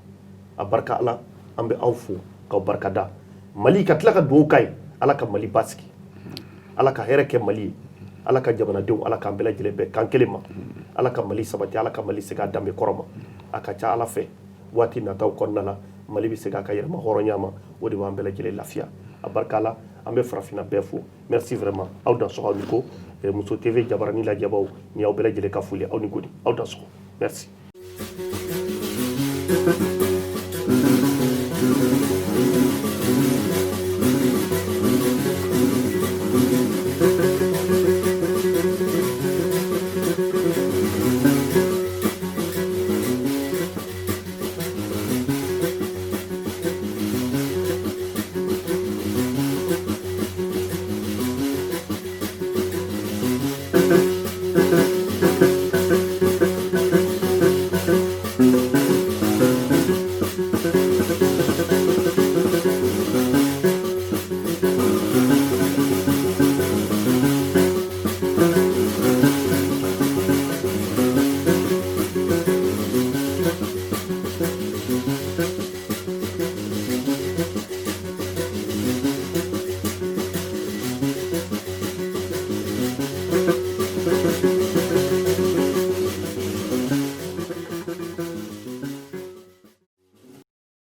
A barika Ala, an bɛ aw fo k'aw barikada. Mali, ka tila ka dugawu k'a ye, Ala ka Mali basigi, Ala ka hɛrɛ kɛ Mali ye, Ala ka jamanadenw, Ala k'an bɛɛ lajɛlen bɛn kan kelen ma, Ala ka Mali sabati, Ala ka Mali segin a danbe kɔrɔ ma. A ka ca Ala fɛ, waati nataw kɔnɔna la, Mali bɛ segin a ka yɛrɛma hɔrɔnya ma. O de b'an bɛɛ lajɛlen lafiya. A barika la, an bɛ farafinna bɛɛ fo. Merci vraiment, aw dansɔgɔ, aw ni ko. Muso TV jabarani lajɛbaw, ni aw bɛɛ lajɛlen ka foli, aw ni goni, aw dansɔgɔ, merci.